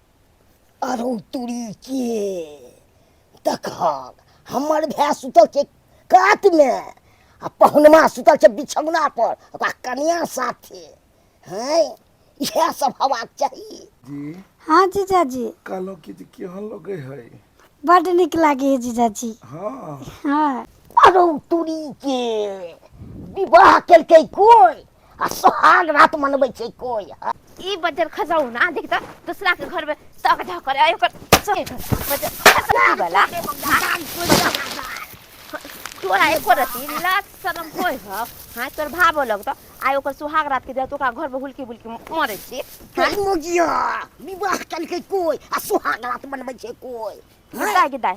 अरे तुरी के देखहक, हमर भाय सुतल छै कातमे आ पहुनमा सुतल छै बिछौना पर ओकरा कनिया साथे हैं, इएह सब हवाक चाही
जी।
हाँ जीजाजी।
कहलहुँ कि जे केहन लगै है?
बड नीक लागे है जीजाजी।
हाँ।
हाँ।
अरे तुरी के विवाह केलकै कोइ आ सोहाग रात मनबै छै कोइ।
ई बजर खसाउ ना देख त दूसरा के घर में तक झक करे आइ ओकर बजर खसाउ वाला तोरा एको रति लाज शरम होय ह? हाँ तोर भावो लगतो आइ ओकर सुहाग रात के जाय तो ओकरा घर में हुलकी बुलकी मरे छी।
हाँ मोगिया विवाह केलकै कोइ आ सुहाग रात मनबै छै कोइ।
दाइ के दाइ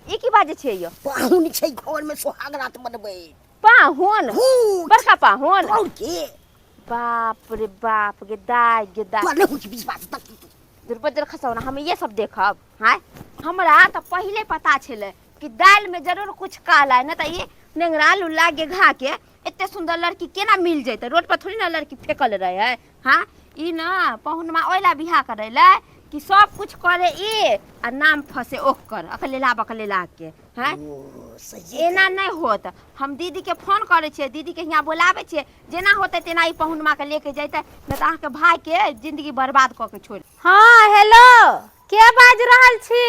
ई की बाजै छियै यो?
पाहुन छै घर में सुहाग रात मनबै।
पाहुन? बड़का पाहुन?
और के?
बाप रे बाप गे दाइ गे दाइ।
तोरा नहि होइ छै विश्वास तक?
दुर्बजर खसाउ ना, हम ये सब देखब। हाँ हमरा तऽ पहिले पता छलै कि दालि में जरूर कुछ काला है, ना तऽ ये नेंगरा लुल्ला गे घा के एते सुंदर लड़की केना मिल जैते? रोड पर थोड़ी ना लड़की फेकल रहे है। हाँ ई ना पहुनमा ओइला बियाह करे ला कि सब कुछ करे ई आ नाम फसे ओकर अकलेला बकलेला के। हाँ एना नहीं होत। हम दीदी के फोन करे छियै, दीदी के हियाँ बोलाबै छियै, जेना होतै तेना ई पहुनमा के लेके जैतै, नहीं तऽ अहाँके भाई के जिंदगी बर्बाद कऽ के छोड़।
हाँ हेलो, के बाजि रहल छी?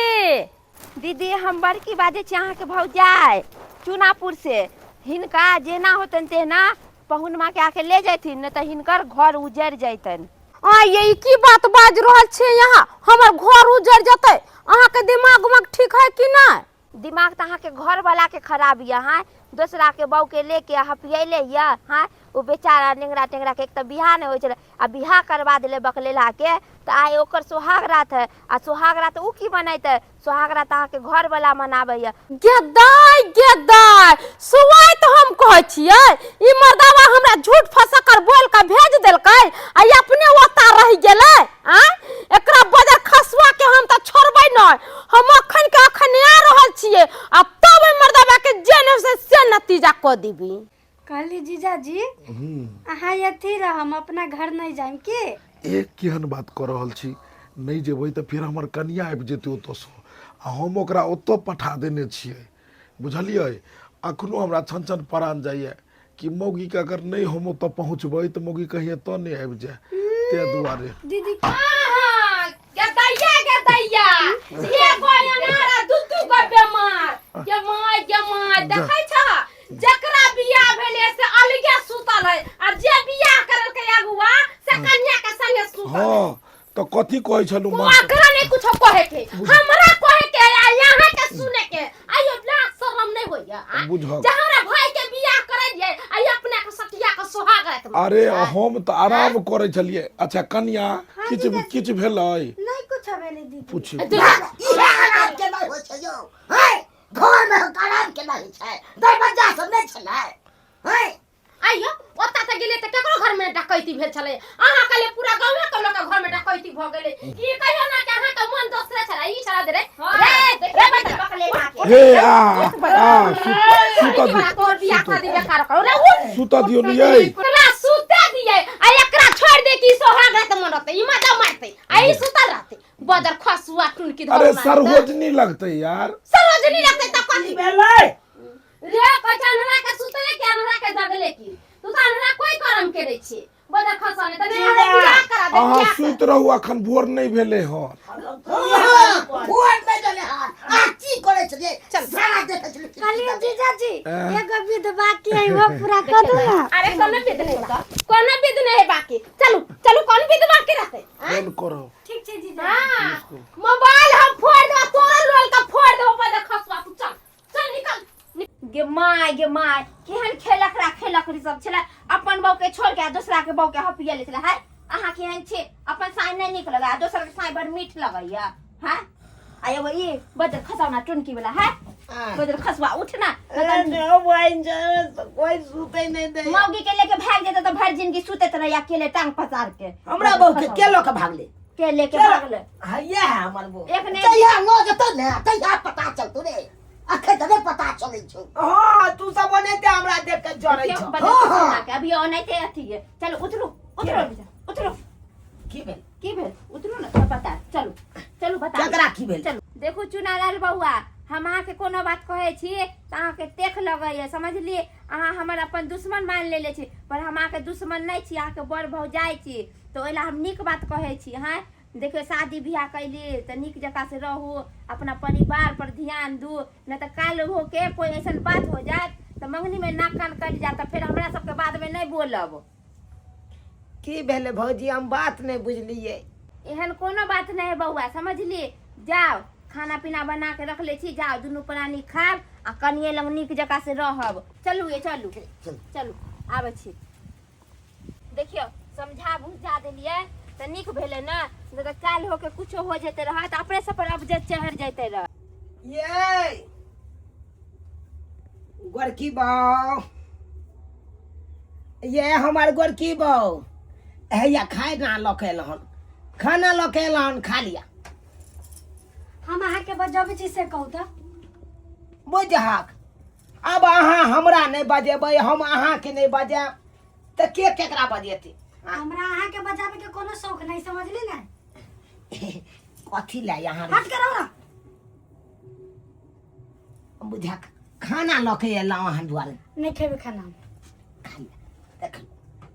दीदी हम बड़की बाजै छी अहाँके भौजाइ चुनापुर से। हिनका जेना होतनि तेना पहुनमा के आके ले जैथिन, नहीं तऽ हिनकर घर उजड़ि जैतनि।
आ ये ई की बात बाजि रहल छी यहाँ? हमर घर उजड़ि जेतै? अहाँके दिमाग उमाग ठीक है कि नहि?
दिमाग तऽ अहाँके घरवाला के खराब यऽ। हाँ दोसरा के बहू के लेके हपियैले यऽ। हाँ ओ बेचारा नेंगरा टेंगरा के एक तऽ बियाह नहि होइ छलै आ बियाह करवा देले बकलेला के, तऽ आइ ओकर सोहाग रात है आ सोहाग रात उ की मनेतै? सोहाग रात अहाँके घरवाला मनाबैया।
गे दाइ गे दाइ, सुआइ तऽ हम कहै छियै ई मर्दावा हमरा झूठ फसकर बोल के भेज देलकै आ ई अपने ओता रहि गेलै। आँय एकरा बजर खसुआ के हम तऽ छोड़बै नहि, हम अखन के अखन आ रहल छियै आ तब ओहि मर्दावा के जे नहि से से नतीजा कऽ देबी।
कहली जीजाजी अहाँ अथी रह, हम अपना घर नहीं जाइम की?
एक केहन बात कऽ रहल छी, नहि जेबै तऽ फेर हमर कनिया आबि जेतै ओतऽसँ आ हम ओकरा ओतऽ पठा देने छियै, बुझलियै? अखनो हमरा छन छन परान जाइए कि मौगीके अगर नहि हम ओतऽ पहुँचबै तऽ मौगी कहीं एतऽ नहि आबि जाय, ताहि दुआरे।
दीदी
गे दैया गे दैया, एगो अनार आ दू दू गो बेमार। गे माय गे माय, देखै छह जकरा बियाह भेलै से अलगे सुतल है आ जे बियाह करलकै अगुआ से कन्या के संगे सुतल है।
हाँ तऽ कथी कहै छलहुँ मन से?
ओकरा नहीं कुछो कहे के, हमरा कहे के आ यहाँ के सुने के। आइयो लाज शरम नहीं होइया? आ?
बुझक।
जे हमरा भाई के बियाह करलियै आ ई अपना के सटिया के सोहाग रात में।
अरे हम तऽ आराम करै छलियै। अच्छा कनिया किछु किछु भेलै?
नहीं कुछ भेलै दीदी।
पूछि
इएह आराम के नहि होइ छै यौ। हैं घर में आराम के नहि होइ छै, दरवाजा सब नहि छलै। हैं
आइयो ओतऽ तऽ गेलियै तऽ केकरो घर में डकैती भेल छलै, अहाँ कहलियै पूरा गाँवे के लोक घर में डकैती भऽ गेलै। ई कहियो ना कि अहाँ के मन दोसरे छलै, ई छलै रे रे रे बता
बकलेला के।
हे आ आ सुतऽ दियौ,
तोर बियाह शादी बेकार करो रे उठ।
सुतऽ दियौ ने यै।
एकरा सुते दियै आ एकरा छोड़ दे कि सोहाग रात मन रहतै, ई मजा मारतै आ ई सुतल रहतै। बदर खसुआ टुनकी
अरे
धरू ना।
सरहोजनी लगतै यार।
सरोजनी लगतै त कथी
की भेलै?
रे कचा अन्हरा के सुतले के अन्हरा के जगले की तू त अन्हरा कोई करम के दै छी बदर खसाने त नहीं हमरा बियाह करा दे
अहाँ
बियाह।
सुति रहू, अखन भोर नहि भेलै हन।
भोर नहि भेलै हन। आ की करै छलियै? सारा देखै छलियै।
कहलियै जीजाजी
ऐं।
एगो विध बाकी है, वो पूरा कर दू ना।
अरे कोनो विध नहीं होता, कोनो विध नहीं है बाकी। चलू चलू, कौन विध बाकी रहते?
फोन करो।
ठीक छै जीजा।
हाँ, मोबाइल हम फोड़ देबो, तोरा लोल का फोड़ देबो। बदर खसवा, तू चल चल निकल।
गे my, गे my, केहन खेलकरा खेलकरी सब छलै। अपन बहू के छोड़ के आ दोसरा के बहू के हपिया ले छलै। हाय, अहाँ केहन छी? अपन साँइ नहि नीक लगैया, दोसर के साँइ बड़ मीठ लगैया। हाँ, आ एगो ई बजर खसौना टुनकी वाला है। बजर खसवा, उठ ना।
कोई सुते नहीं दे।
मौगी के लेके भाग जेतै तऽ भरि जिंदगी सुतैत रही अकेले टांग पसार के।
हमरा बहू के के लऽ के भागले?
के लेके भागले?
हाँ, ये है हमर बहू।
एक ने
जहिया लऽ जेतौ ने तहिया पता चलतौ रे, अखन तऽ नहि पता चलै छौ।
हाँ, तू सब ओनाहिते हमरा देख के जरै
देखियौ,
छौ।
बजर
हाँ, हाँ।
खसौना के अभी ओनाहिते अथी है। चलू उतरू, उतरू, उतरू।
की भेल?
की भेल? उतरू ने, सब बता। चलू चलू, बता।
केकरा की भेल?
चलू। देखू चुनालाल बौआ, हम अहाँके कोनो बात कहै छी तऽ अहाँके तेख लगैया, समझलियै? अहाँ हमर अपन दुश्मन मानि लेले छी, पर हम अहाँके दुश्मन नहि छी, अहाँके बड़ भौजाइ छी, तऽ ओहि लए हम नीक बात कहै छी। हँ, देखियौ, शादी बियाह कैली तऽ नीक जकाँ से रहू, अपना परिवार पर ध्यान दू, नहि तऽ काल्हि होके कोइ ऐसन बात हो जायत तऽ मंगनीमे नाक कान कटि जायत, तऽ फेर हमरा सबके बादमे नहि बोलब।
की भेलै भौजी? हम बात नहि बुझलियै।
एहन कोनो बात नहि है बौआ, समझली? जाओ, खाना पीना बना के रख ले छी, जाओ दुनू प्राणी खाब आ कनिये लग नीक जकाँ से रहब। चलू ये, चलू चलू, आबै छी। देखियौ, समझा बुझा देलियै तऽ नीक भेलै ने, नहि तऽ काल्हि होके कुछो हो जेते रहत, अपने सब पर अबजत चढ़ि जैते रह।
ये गोरकी बाऊ, ये हमार गोरकी बाऊ, हैया खाय ना लऽ के एलहन, खाना लऽ के एलहन, खा लिया।
हम अहाँके बजबै छी से कहू तऽ।
बुझहक, आब अहाँ हमरा नहि बजेबै, हम अहाँके नहि बजायब, तऽ के केकरा बजेतै?
हमरा अहाँके बजाबे के कोनो शौक नहीं, समझली ने?
कथी लए अहाँ
हट करो ना।
बुझक, खाना लऽ के एलहुँ अहाँ दुआरे।
नहीं खेबे खाना हम।
खा लिअ। देख,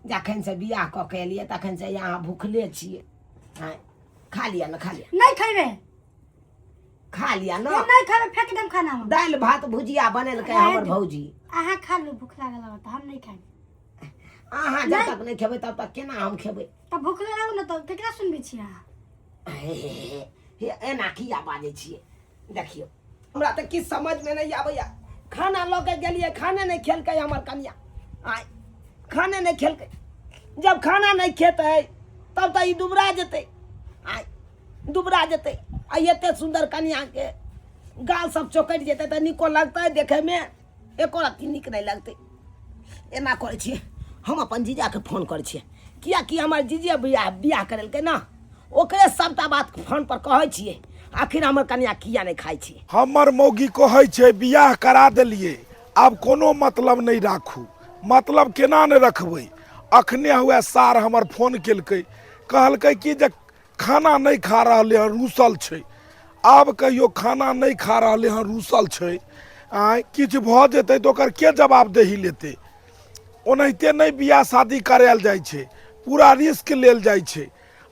जखन से बियाह कऽ के एलियै तखन से अहाँ भूखले छियै। आँय, खा लिअ ने, खा लिअ।
नहीं खेबे।
खा लिअ ने।
ये नहीं खेबे, फेंक देम खाना हम।
दालि भात भुजिया बनेलकै
रहै
हमर
दियौ।
भौजी।
अहाँ खा लू, भूख लागल होत, हम नहीं खाएब।
अहाँ जब तक नहि खेबै तब तक केना हम खेबै?
तऽ भूखले रहू ने, तऽ केकरा सुनबै छी अहाँ?
हे हे हे हे, एना किया बाजै छियै? देखियौ, हमरा तऽ किछु समझमे नहि आबैया। खाना लऽ के गेलियै, खाने नहि खेलकै हमर कनिया। आँय, खाने नहि खेलकै। जब खाना नहि खेतै तब तऽ ई दुबरा जेतै। आँय, दुबरा जेतै आ एते सुन्दर कनियाके गाल सब चौकटि जेतै तऽ नीको लगतै देखैमे? एको रत्ती नीक नहि लगतै। एना करै छियै, हम अपन जीजाके फोन करै छियै, किएकि हमर जीजे बियाह बियाह करेलकै ने, ओकरे सभटा बात फोन पर कहै छियै, आखिर हमर कनिया किया नहि खाइ छै।
हमर मौगी कहै छै बियाह करा देलियै, आब कोनो मतलब नहि राखू। मतलब केना नहि रखबै? अखने हुए सार हमर फोन केलकै, कहलकै कि जे खाना नहि खा रहलै हँ, रूसल छै। आब कहियो खाना नहि खा रहलै हँ, रूसल छै। आँय, किछु भऽ जेतै तऽ ओकर के जवाबदेही लेतै? ओनाहिते नहि बियाह शादी करायल जाइ छै, पूरा रिस्क लेल जाइ छै।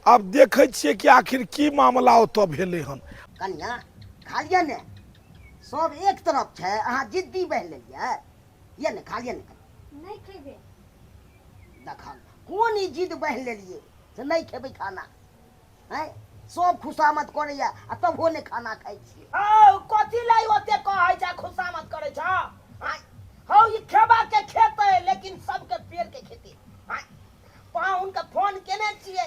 आब देखै छियै कि आखिर की मामला ओतऽ भेलै हन।
कनिया, खा लिअ ने, सब एक तरफ छै, अहाँ जिद्दी बनि लेलियै। ये ने, खा लिअ ने।
नहि खेबै।
देखल, कोन ई जिद बनि लेलियै से नहि खेबै खाना? हैं, सब खुशामद करैया आ तबो नहि खाना खाइ छियै।
हौ, कथी लै ओते कहै छै खुशामद करै छ? आँय हौ, ई खेबा के खेतै, लेकिन सबके पेड़ के खेतै। आँय, पाहुन के फोन केने छियै,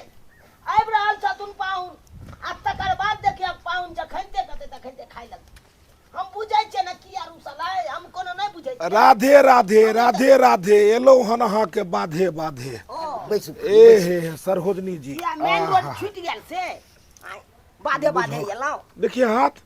आबि रहल छथुन पाहुन, आ तकर बाद देखियौ पाहुन जखन देखतै तखन खाइ लगतै। हम बुझै छियै ने किया रुसल है, हम कोनो नहि बुझै छियै।
राधे राधे, राधे राधे। एलहुँ हन अहाँके बाधे बाधे।
बैसू।
ए हे हे, सरहोजनी जी।
किया मेन रोड छूटि गेल से आँय, बाधे बाधे एलहुँ?
देखिए हाथ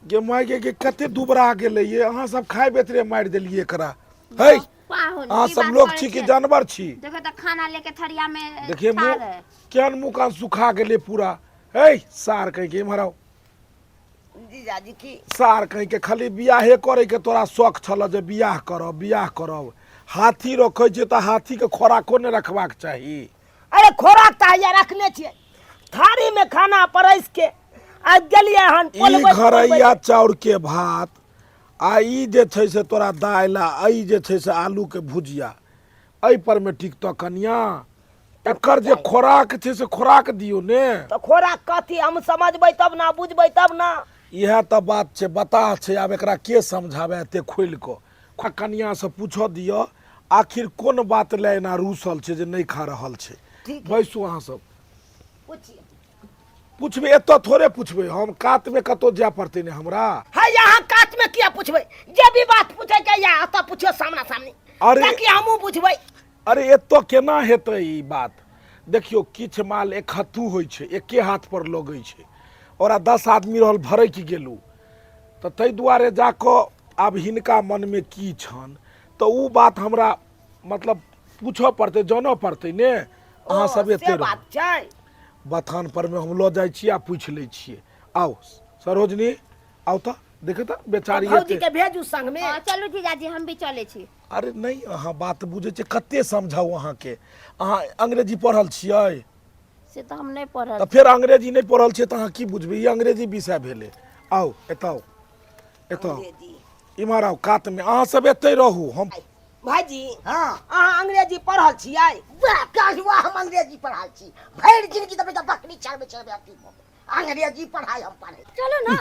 गे माय गे, के कते दुबरा गेलै ये। अहाँ सब खाय बेतरे मारि देलियै एकरा। है
पाहुन,
अहाँ
की
सब
बात
लोग
करै
छी कि
छियै?
जानवर छी?
देखो तऽ, खाना लेके थरिया में
देखिए
ठाढ़
मुँह
है।
केहन मुँह कान सुखा गेलै पूरा। है सार कहि के, इम्हर आउ।
जीजाजी की
सार कहीं के खाली बियाहे करे के तोरा शौक छल जे बियाह करब बियाह करब। हाथी रखै छै तऽ हाथी के खोराको नहि रखबाक चाही।
अरे खोराक तऽ हैया रखने छियै, थारी में खाना परसि के आ गेलियै हन
ई
पोलबैत
घरैया चाउर के भात आ ई जे छै से तोरा दालि आ ई जे छै से आलू के भुजिया, एहि पर मे टिकतऽ कनिया? एकर जे खोराक छै से खोराक दियौ ने।
तऽ खोराक कथी हम समझबै तब ना, बुझबै तब ना।
इएह तऽ बात छै, बताह छै। आब एकरा के समझाबै एते खोलि कऽ? कनिया से पूछऽ दिअ आखिर कोन बात लए एना रूसल छै जे नहि खा रहल छै।
ठीक।
बैसू अहाँ सब।
पूछिए।
पूछबै एतऽ थोड़े पूछबै, हम कातमे कतौ जाय पड़तै ने हमरा।
है यहाँ कात में किया पूछबै? जे भी बात पूछे के या एतऽ पूछियो सामना सामनी।
अरे
ताकि हमहूँ बुझबै।
अरे एतऽ केना हेतै ई बात? देखियौ किछु माल एकहत्थू होइ छै, एके हाथ पर लगै छै, ओकरा 10 आदमी रहल भड़कि गेलू। तऽ ताहि दुआरे जाकऽ आब हिनका मनमे की छनि तऽ ओ बात हमरा मतलब पूछऽ पड़तै, जानऽ पड़तै ने। अहाँ
ओ
सब
से
एते रहू,
बात छै।
बथान पर मे हम लऽ जाइ छी आ पूछि लै छियै। आउ सरोजनी, आउ तऽ देखे तऽ बेचारी
भौजी
एते
के भेजू संग में।
हाँ, चलू जीजाजी, हम भी चलै छी।
अरे नहि, अहाँ बात बुझै छियै? कते समझाउ अहाँके? अहाँ अंग्रेजी पढ़ल छियै?
से तऽ हम नहि पढ़ल।
तऽ फेर अंग्रेजी नहि पढ़ल छियै तऽ अहाँ की बुझबै? ई अंग्रेजी विषय भेलै। आउ एतऽ आउ, एतऽ आउ,
अंग्रेजी।
इम्हर आउ कातमे। अहाँ सब एतै रहू। हम
भाईजी,
हाँ।
अहाँ अंग्रेजी पढ़ल छियै?
वाह काजुआ, हम अंग्रेजी पढ़ल छी। भरि जिंदगी तऽ बेटा बकरी चरबै चरबै अथी भऽ गेल। अंग्रेजी पढ़ाई हम पढ़े।
चलो ना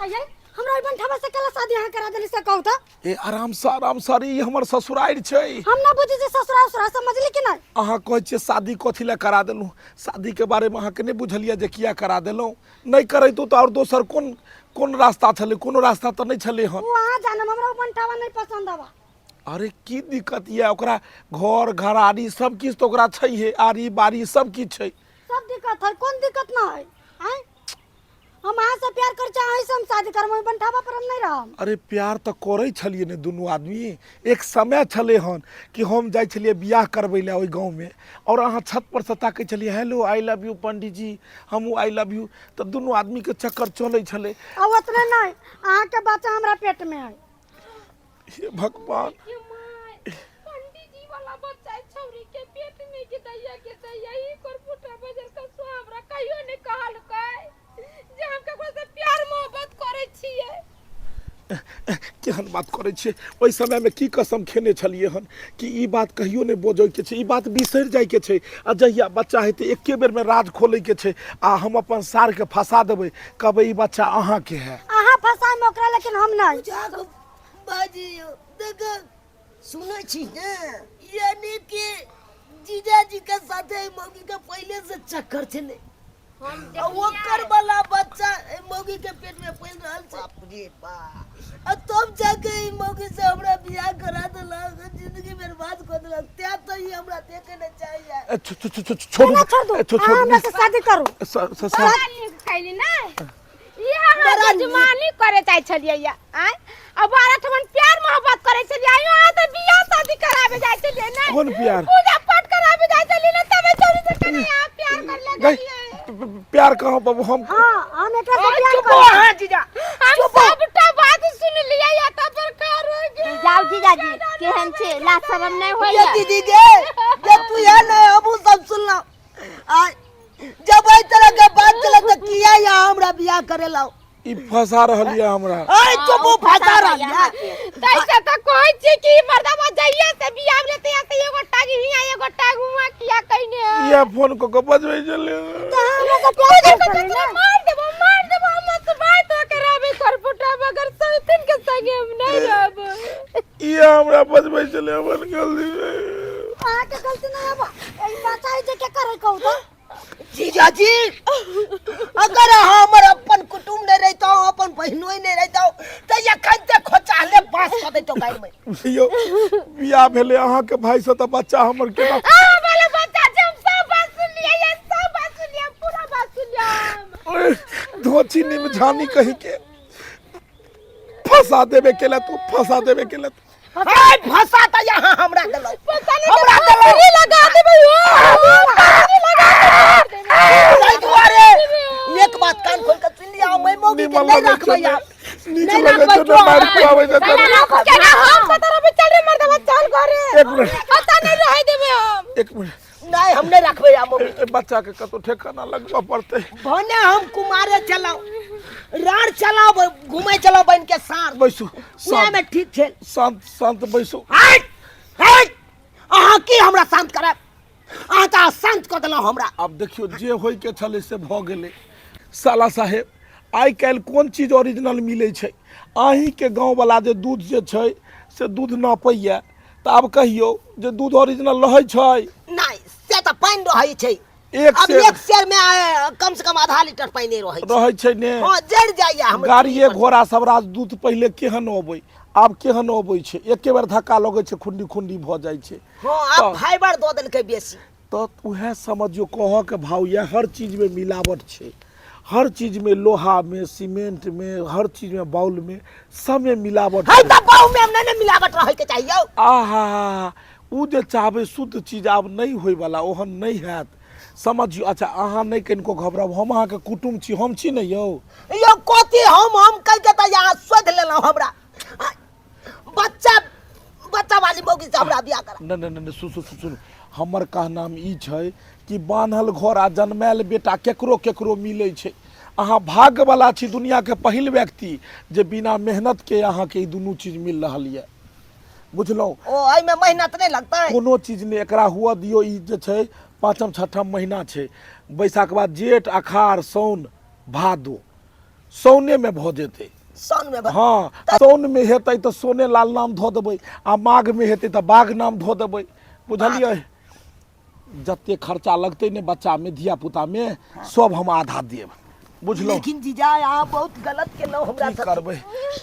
आइए, हमरा ओहि बंठावा से कला शादी अहाँ करा देली से कहू तऽ।
ए आराम से, आराम से। अरे ई हमर ससुरारि छै।
हम ना बुझै छी ससुराल उसुराल, समझली कि नहीं?
अहाँ कहै छियै शादी कथी लए करा देलहुँ, शादीके बारेमे अहाँके नहि बुझलियै जे किया करा देलहुँ? नहि करैतहुँ तऽ आओर दोसर कोन कोन रास्ता छलै? कोनो रास्ता तऽ नहि छलै हन।
ओ अहाँ जानब, हमरा ओ बंठावा नहीं पसंद आवा।
अरे की दिक्कत यऽ ओकरा? घर घरारी सब किछु तऽ ओकरा छैहे, आरी बारी सब किछु छै।
सब दिक्कत है, कोन दिक्कत ना है? आँय, हम अहाँ से प्यार कर चाहे से हम शादी करब, ओहि बंठावा पर हम नहीं रहब।
अरे प्यार तऽ करै छलियै ने दुनू आदमी। एक समय छलै हन कि हम जाइ छलियै बियाह करबै लए ओहि गाँवमे आओर अहाँ छत पर से ताकै छलियै, हेलो I love you पंडीजी, हमहूँ I love you, तऽ दुनू आदमीके चक्कर चलै छलै।
आ ओतने नहीं, अहाँ के बच्चा हमरा पेट में है।
हे भगवान।
के my, पंडीजी वाला बच्चा छौरी के पेट में के दैया के दैया। ई करपुटा बजर कसुआ हमरा कहियो नहीं कहलकै जे हम ककरो से प्यार मोहब्बत करै छियै।
केहन बात करै छियै? ओहि समयमे की कसम खेने छलियै हन कि ई बात कहियो नहि बजैके छै, ई बात बिसरि जाइके छै, आ जहिया बच्चा हेतै एके बेरमे राज खोलैके छै आ हम अपन सारके फंसा देबै, कहबै ई बच्चा अहाँके है।
अहाँ फंसाएम ओकरा, लेकिन हम नहीं।
जागो बाजी यौ, देख सुनै छी ने, यानी कि जीजाजी के साथे मौगी के पहले से चक्कर छलै
हम
आ ओकर वाला बच्चा एहि मौगी के पेट में पल रहल छै।
बाप रे बाप।
आ तब जाके ई मौगी से हमरा बियाह करा देलक, जिंदगी बर्बाद कर देलक। तें तो ई हमरा देखे ने चाहिए।
ए, छो- छो- छो- छो- छोड़ू
ना छोड़ दू,
ए, छो-
अहाँ
छोड़ू
हमरा से शादी करू।
स-
बड़ा नीक कैली ने ई, अहाँ
बड़ा नीक।
जजमानी करे चाहे छलियै या आँय, आ बारह ठमन प्यार मोहब्बत करे छलियै, आइयो अहाँ तऽ बियाह शादी कराबे जाइ छलियै ने?
कोन प्यार?
पूजा पाठ कराबे जाइ छलियै ने, तबे चोरी से केना अहाँ प्यार कर
गई,
लगलियै?
प्यार कहाँ बाबू हम?
हाँ, हम एकरा से प्यार
चुप
करब।
अहाँ जीजा।
हम सबटा बात सुन लियै या तब पर करोगे। जाउ जीजाजी, केहन छै, लाज शरम नहि
ये
होइया?
दीदी गे, ये तू है ना, हमहूँ सब सुनलहुँ। आ जब एहि तरह के बात चलत तऽ किया यहाँ हमरा बियाह करे लाओ?
ई फंसा रहल यऽ हमरा।
अरे चुप, ओ फंसा रहल यऽ।
तैसे तऽ कहै छी कि मर्दवा जहिया से बियाह भेलै तहिया से एगो टांग हियां एगो टांग हुआं किया कइने है?
इएह फोन कऽ कऽ बजबै छलै।
तऽ अहाँ हमरा से प्यार
तुझे
करै
को
छलियै
तोरा
ने?
मार देबो, मार देबो हम, सुबाय तो के रहबे करपुटा, मगर सौतिन के संगे हम नहीं रहबो।
इएह हमरा बजबै छलै, हमर गलती नहि।
अहाँके गलती नहीं हबा, ई बच्चा है जे के करे कहू तऽ।
जीजाजी, अगर अहाँ हमर अपन कुटुम्ब नहीं रहितौ, अपन बहिनोई नहीं रहितौ, तऽ एखन ते खोचाहले बाँस कऽ दैतौ गाड़ि में।
यौ बियाह भेलै अहाँके भाई से तऽ बच्चा हमर केना?
अहाँ वाला बच्चा छै, हम सब बात सुनलियै ये, सब बात सुनलियै, पूरा बात सुनलियै हम।
ओए, धोची निमझानी कही के फंसा देबे केला तू, फंसा देबे केला तू।
हाय फंसा तऽ यहाँ हमरा देलौ,
पता नहीं
हमरा
तऽ
देलौ।
फांसी लगा देबै हो, फांसी लगा देबै।
ताहि दुआरे एक बात कान खोल के सुन लिया, हम एहि मौगी के
निमल
नहीं
लगै
रखबै
छै ने,
आब।
नीक
नहीं
लगै
रखबै
छै ने,
जो।
मारि खुआबै छै
केना
तऽ।
केना हम तो तोरा पे चल रे मर्दवा चल घरे
एक मिनट
पता नहीं रहे देबे हम।
एक मिनट।
नहीं, हम नहीं रखबै आब मौगी।
ए, बच्चा के कतौ ठेकाना लगबऽ पड़तै।
भने हम कुमारे चलाओ, राड़ चलाओ, घुमै चलाओ बन के सार।
बैसू।
उएह में ठीक छै।
शांत शांत बैसू।
हट हट, अहाँ की हमरा शांत करब? अहाँ तऽ शांत कऽ देलहुँ हमरा।
आब देखियौ, जे होय के छलै से भऽ गेलै। साला साहेब, आइ काल्हि कोन चीज ओरिजिनल मिलै छै? अहीँके गाँववला जे दूध जे छै से दूध नापैए, तऽ आब कहियौ जे दूध ओरिजिनल रहै छै?
नहि, से तऽ पानि रहै छै।
एक
अब
सेर
एक सेर में कम से कम आधा लीटर पानि रहै छै।
रहै छै ने।
हँ, जरि जाइए हमर।
गाड़िए घोड़ा सब राजदूत पहिले केहन अबै, आब केहन अबै छै? एके बेर धक्का लगै छै, खुंडी खुंडी भऽ जाइ छै।
हँ, आब फाइबर दऽ देलकै बेसी।
तऽ उएह समझियौ, कहऽके भाव यऽ, हर चीजमे मिलावट छै। हर चीजमे, लोहामे, सीमेंटमे, हर चीजमे, बाउलमे, सबमे मिलावट
है
छै।
तऽ बाउ में नहि ने मिलावट रहैके चाही यौ।
आहा, ओ जे चाहबै शुद्ध चीज आब नहि होइवला, ओहन नहि हैत, समझियौ। अच्छा, अहाँ नहि कनिको घबराउ, हम अहाँके कुटुम्ब छी, हम छी ने यौ।
यौ, कथी हम कहि के तऽ यहाँ शोधि लेलहुँ हमरा। बच्चा बच्चा वाली मौगी से हमरा बियाह करा।
नहि नहि नहि, सुन सुन सुन, हमर कहनाम ई छै कि बान्हल घर आ जनमायल बेटा केकरो केकरो मिलै छै। अहाँ भाग्यवला छी, दुनिआँके पहिल व्यक्ति जे बिना मेहनतके अहाँके ई दुनू चीज मिल रहल यऽ, बुझलहुँ?
ओ एहिमे मेहनत नहि लगतै?
कोनो चीज नहि। एकरा हुअ दियौ। ई जे छै पाँचम छठम महीना छै, बैसाख बाद जेठ, अखाड़, साउन, भादो, साउनेमे भऽ जेतै।
साउन में?
हँ, साउनमे हेतै तऽ सोने लाल नाम धऽ देबै आ माघमे हेतै तऽ बाघ नाम धऽ देबै, बुझलियै? जते खर्चा लगतै ने बच्चामे, धिया पुतामे, सब हम आधा देब, बुझलहुँ?
लेकिन जीजा, अहाँ बहुत गलत केलहुँ हमरा
की
साथे।
करबै,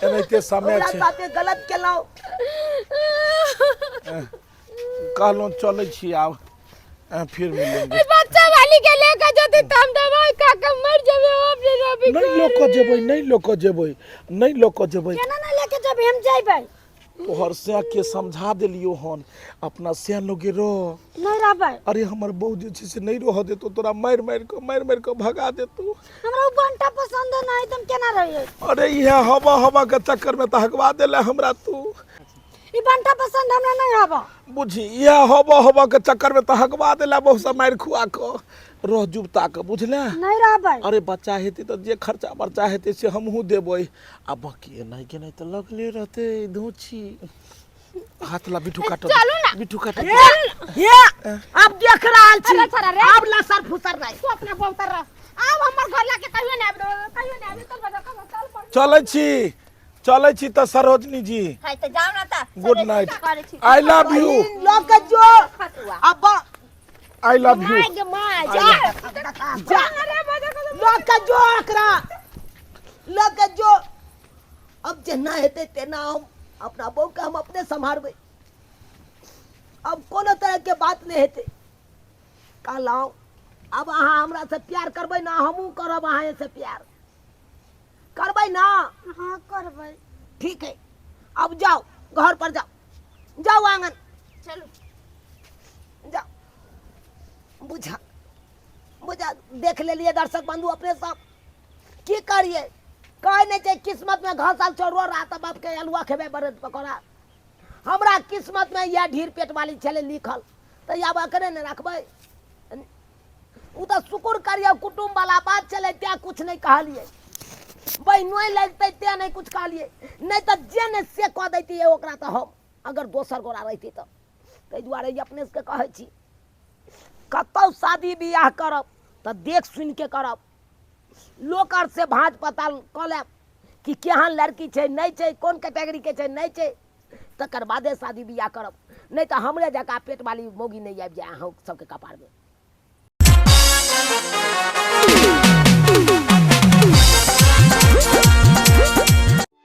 एनाहिते समय
हमरा
छै।
साथे गलत केलहुँ।
कहलहुँ, चलै छी आब, फिर मिलेंगे।
बच्चा वाली के लेके जते त हम दवाई खा के मर जेबे अपने रवि।
नहि लऽ कऽ जेबै, नहि लऽ कऽ जेबै, नहि लऽ कऽ जेबै।
केना नहि लेके जेबै? हम जइबै।
तोहर सएके समझा देलियौ हन, अपना सए लगे रह।
नहि रहबै।
अरे, हमर बहू जे छै से नहि रहऽ देतौ तोरा, मारि मारि कऽ, मारि मारि कऽ भगा देतौ।
हमरा उ बंटा पसंद नहीं त हम केना रहियै?
अरे, इएह हवा हवा के चक्कर में तऽ हगवा देले हमरा तू।
ई बंटा पसंद हमरा नहीं हबा।
बुझी, इएह हवा हवा के चक्कर में तऽ हगवा देला बहुत सा मारि खुआ कऽ। रह जुबता कऽ, बुझले?
नहीं रहबै।
अरे, बच्चा हेतै तऽ जे खर्चा बर्चा हेतै से हमहूँ देबै, आ बाकी एनाइ गेनाइ तऽ लगले रहतै। धोची हाथ ला, बिट्ठू काटऽ दे।
चलू ना।
बिट्ठू काटऽ दे।
हे, अब देख रहल छी।
अरे छोड़ा रे।
अब लसर फुसर नहीं।
तू अपना बहुतर रह, आब हमर घर लाके कहियो नहीं आबि, कहियो नहीं आबि। चल बजा, चल चल।
चलै छी, चलै छी तऽ सरोजनी जी।
है तऽ जाउ ने तऽ।
Good night.
करै छी।
I love you.
लऽ के जो
खसुआ।
अब।
I love you.
My गे my, जा।
जा, लऽ के जो, एकरा लऽ के जो। अब जेना हेतै तेना हम अपना बहू के हम अपने सम्हारबै। अब कोनो तरह के बात नहि हेतै। कहलहुँ, अब अहाँ हमरा से प्यार करबै ना? हमहूँ करब अहाँ से प्यार। करबै ना?
हाँ, करबै।
ठीक है, अब जाओ, घर पर जाओ, जाओ आंगन।
चलू।
जाओ। बुझा बुझा, देख लेलिए दर्शक बंधु अपने सब। की करिए, कहै नहि छै किस्मत में घसल चोरो रात बाप के अलुआ खेबै बड़े पकौड़ा। हमरा किस्मत में यह ढीर पेट वाली छलै लिखल, तऽ आब एकरे ने रखबै। ओ तऽ शुक्र करियौ, कुटुम्ब वाला बात छलै तें कुछ नहि कहलियै। बहिनोइ लगतै तें नहि कुछ कहलियै, नहि तऽ जे नहि से कऽ दैतियै ओकरा तऽ हम, अगर दोसर गोरा रहितै तऽ। ताहि दुआरे ई अपने सबके कहै छी, कतहु शादी बियाह करब तऽ देख सुनिके करब, लोक आर से भाँज पताल कऽ लेब कि केहन लड़की छै, नहि छै, कोन कैटेगरीके छै, नहि छै, तकर बादे शादी बियाह करब। नहि तऽ हमरे जकाँ पेट वाली मौगी नहि आबि जाय अहाँ सबके कपारमे।